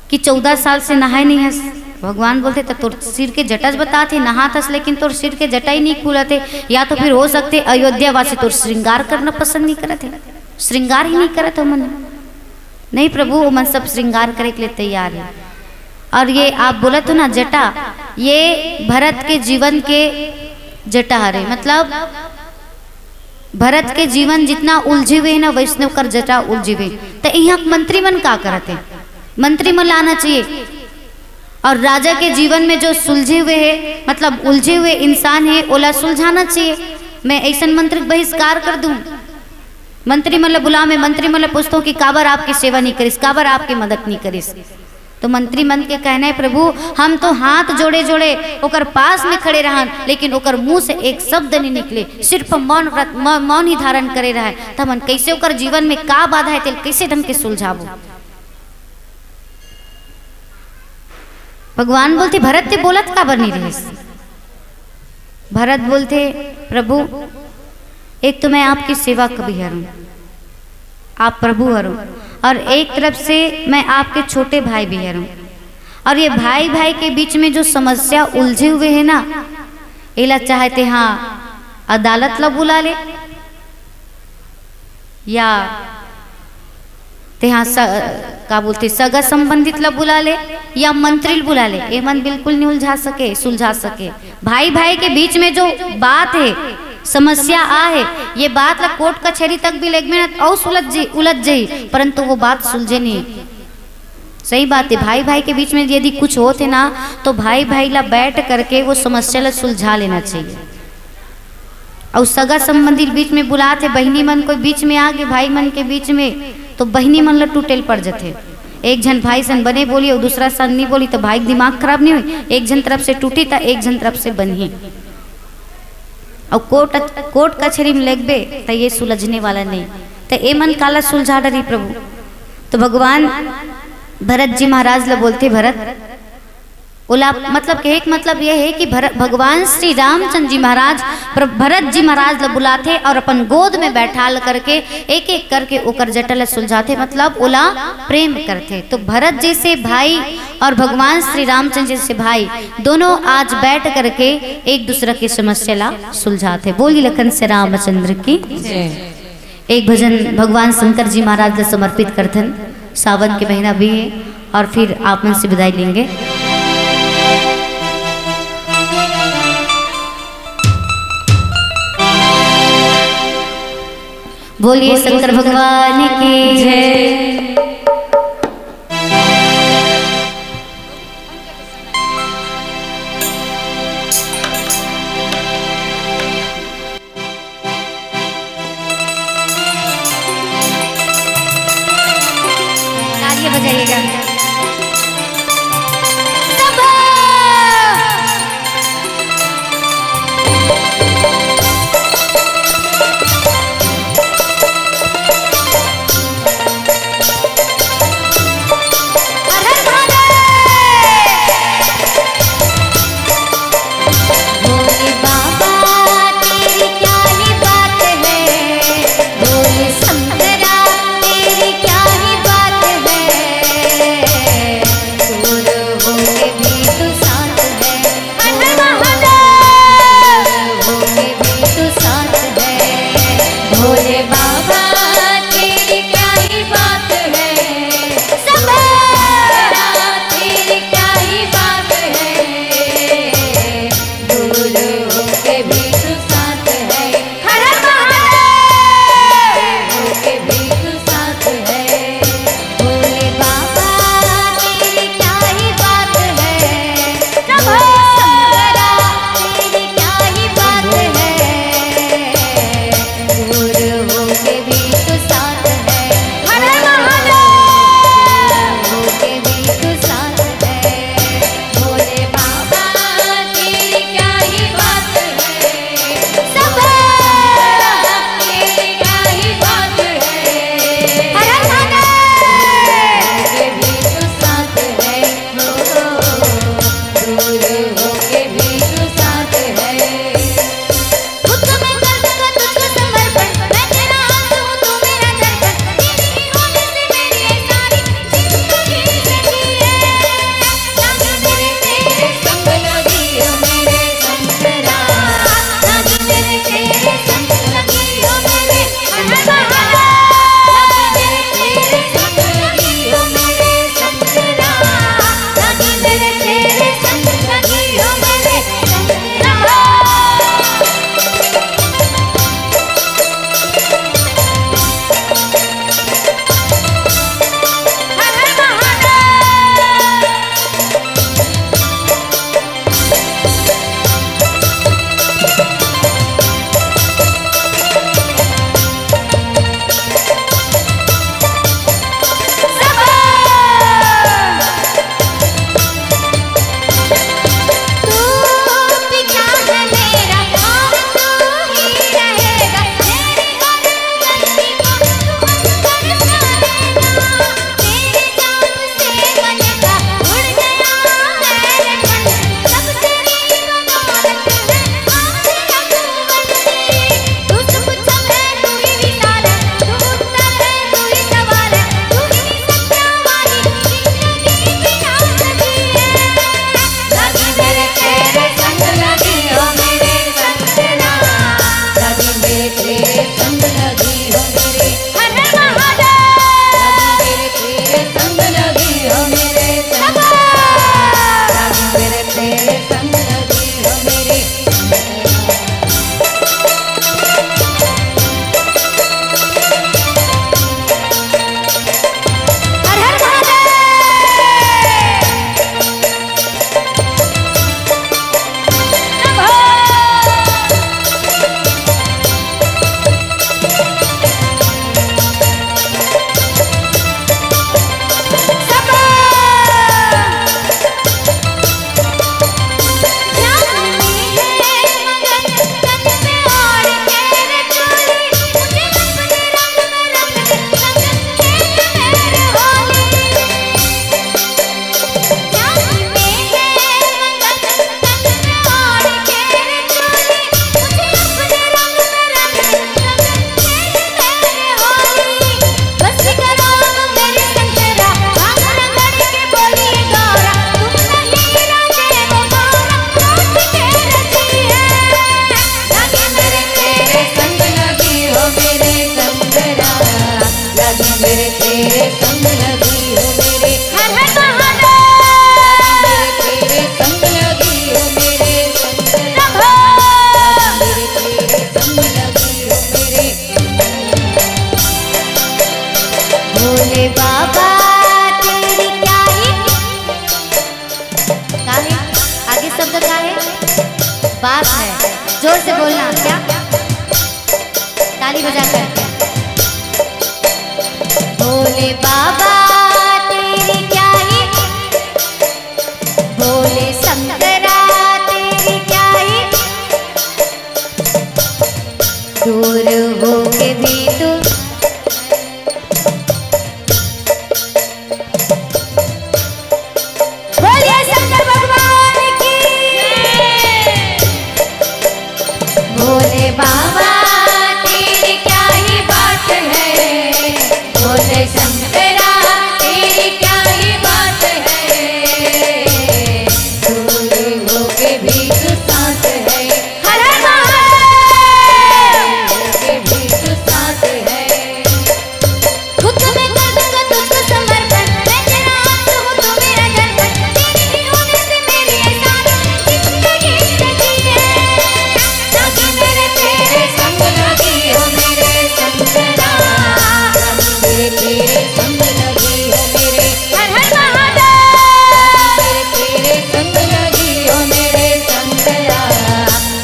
कि चौदह साल से नहाए नहीं हस। भगवान बोलथे, त तोर सिर के जटा च बतात हे, नहात हस लेकिन तोर सिर के जटा ही नहीं खुलत हे, या तो फिर हो सकथे अयोध्या वासी तोर श्रृंगार करना पसंद नहीं करत हे, श्रृंगार ही नहीं करत हो मन। नहीं प्रभु, वो मन सब श्रृंगार करे के लिए तैयार है। और ये आप बोलत हो ना जटा, ये भरत के जीवन के जटा हरे, मतलब भरत के जीवन जितना उलझे हुए है ना, वैसने ओकर जटा उलझे हुए। त यहाँ मंत्री मन का करत है? मंत्री मन लाना चाहिए। और राजा के जीवन में जो सुलझे हुए है, मतलब उलझे हुए इंसान है, ओला सुलझाना चाहिए। मैं ऐसन मंत्री के बहिष्कार कर दूं? मंत्री मन ला बुला, मैं मंत्री मन ला पूछता हूँ कि काबर आपकी सेवा नहीं करिस, काबर आपकी मदद नहीं करिस? तो मंत्री मन के कहना है, प्रभु, हम तो हाथ जोड़े जोड़े ओकर पास में खड़े रहन, लेकिन ओकर मुंह से एक शब्द नहीं निकले, सिर्फ मौन व्रत, मौ-, मौन ही धारण करे रहे। त हमन कैसे ओकर जीवन में का बाधा है, तेल कैसे ढंग के सुलझाबो? भगवान बोलथे, भरत ते बोलत काबर नहीं रहिस? भरत बोलथे, प्रभु, एक तो मैं आपकी सेवक भी हरऊं, आप प्रभु हरो, और एक तरफ से मैं आपके छोटे भाई भी हरऊं, और ये भाई भाई के बीच में जो समस्या उलझे हुए है ना, एला चाहे ते हाँ अदालत ला बुला ले, या ते हाँ स-, का बोलथे, सगा संबंधित ला बुला ले या मंत्री ला बुला ले, ये मन बिल्कुल नहीं उलझा सके, सुलझा सके। भाई भाई के बीच में जो बात है, समस्या आ है, ये बात ला कोर्ट कचहरी तक भी लेगबे ना, अउ सुलझ जी, उलझ जाही, परंतु वो बात सुलझे नहीं। सही बात है, भाई भाई के बीच में यदि कुछ होत है ना, तो भाई भाई ला बैठ करके वो समस्या ला सुलझा लेना चाहिए। अउ सगा संबंधी बीच में बुलात हे, बहिनी मन कोई बीच में आ गे, भाई मन के बीच में, तो बहिनी मन ला टूटेल पड़ जथे। एक झन भाई सन बने बोली अउ दूसरा सन नहीं बोली, तो भाई के दिमाग खराब नहीं हुई, एक झन तरफ से टूटी त एक झन तरफ से बनही। अउ कोर्ट, कोर्ट कचहरी में लेगबे त ये सुलझने वाला नहीं। त ए मन काला सुलझा डरी प्रभु? तो भगवान भरत जी महाराज ला बोलथे, भरत ओला, मतलब कहे के मतलब ये है कि भर-, भगवान श्री रामचंद्र जी महाराज प्र-, भरत जी महाराज ला बुलाथे और अपन गोद में बैठाल करके एक एक करके ओकर जटा ला सुलझाथे, मतलब ओला प्रेम करथे। तो भरत जैसे भाई और भगवान श्री रामचंद्र जैसे भाई दोनों आज बैठ करके एक दूसरे की समस्या ला सुलझाथे। बोली लखन से रामचंद्र की। एक भजन भगवान शंकर जी महाराज ला समर्पित करथन। सावन के महीना भी है और फिर आप मन से विदाई लेंगे। बोलिए शंकर भगवान की जय। तालियां बजाइएगा। सब। हर हर महादेव। भोले बाबा तेरी क्या ही बात है, भोले शंकरा तेरी क्या ही बात है। जा करके। भोले बाबा तेरी क्या ही, भोले शंकरा तेरी क्या ही, दूर होके भी तू। बोलिए शंकर भगवान की। भोले बाबा तेरी क्या ही बात है, भोले शंकरा तेरी क्या ही बात है, दूर होके भी तू साथ है। हर हर महादेव। होके भी तू साथ है। खुद मैं कर दूंगा तुझको समर्पण, मैं तेरा अंत हूँ, तू मेरा दर्पण, तेरे ही होने से मेरी ये जान जिंदगी सजी है। लगी मेरे तेरे संग, लगी हो मेरे शंकरा, लगी मेरे तेरे संग, लगी हो मेरे। हर हर महादेव। लगी मेरे तेरे संग, लगी हो मेरे शंकरा,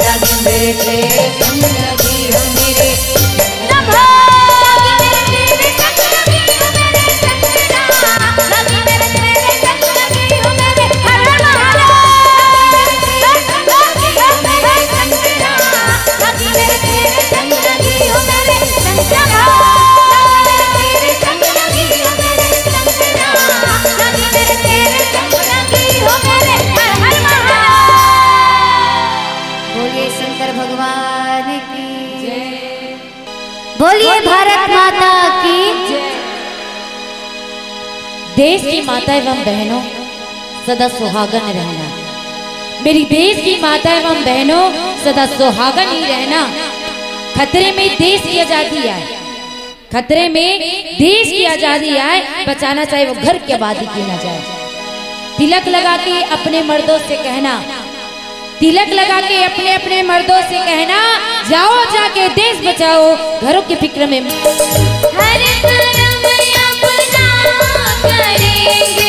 लगी मेरे तेरे संग, लगी हो मेरे। बोलिए शंकर भगवान की जय। बोलिए भारत माता की। देश की माता एवं बहनों, सदा सुहागन रहना। मेरी देश की माता एवं बहनों, सदा सुहागन ही रहना। खतरे में देश की आजादी आए, खतरे में देश की आजादी आए, बचाना चाहे वो घर की आबादी क्यों ना जाए। तिलक लगा के अपने मर्दों से कहना, तिलक लगा के अपने अपने मर्दों से कहना, जाओ जाके देश बचाओ, घरों की फिक्र में। हर कर्म अपना करेंगे।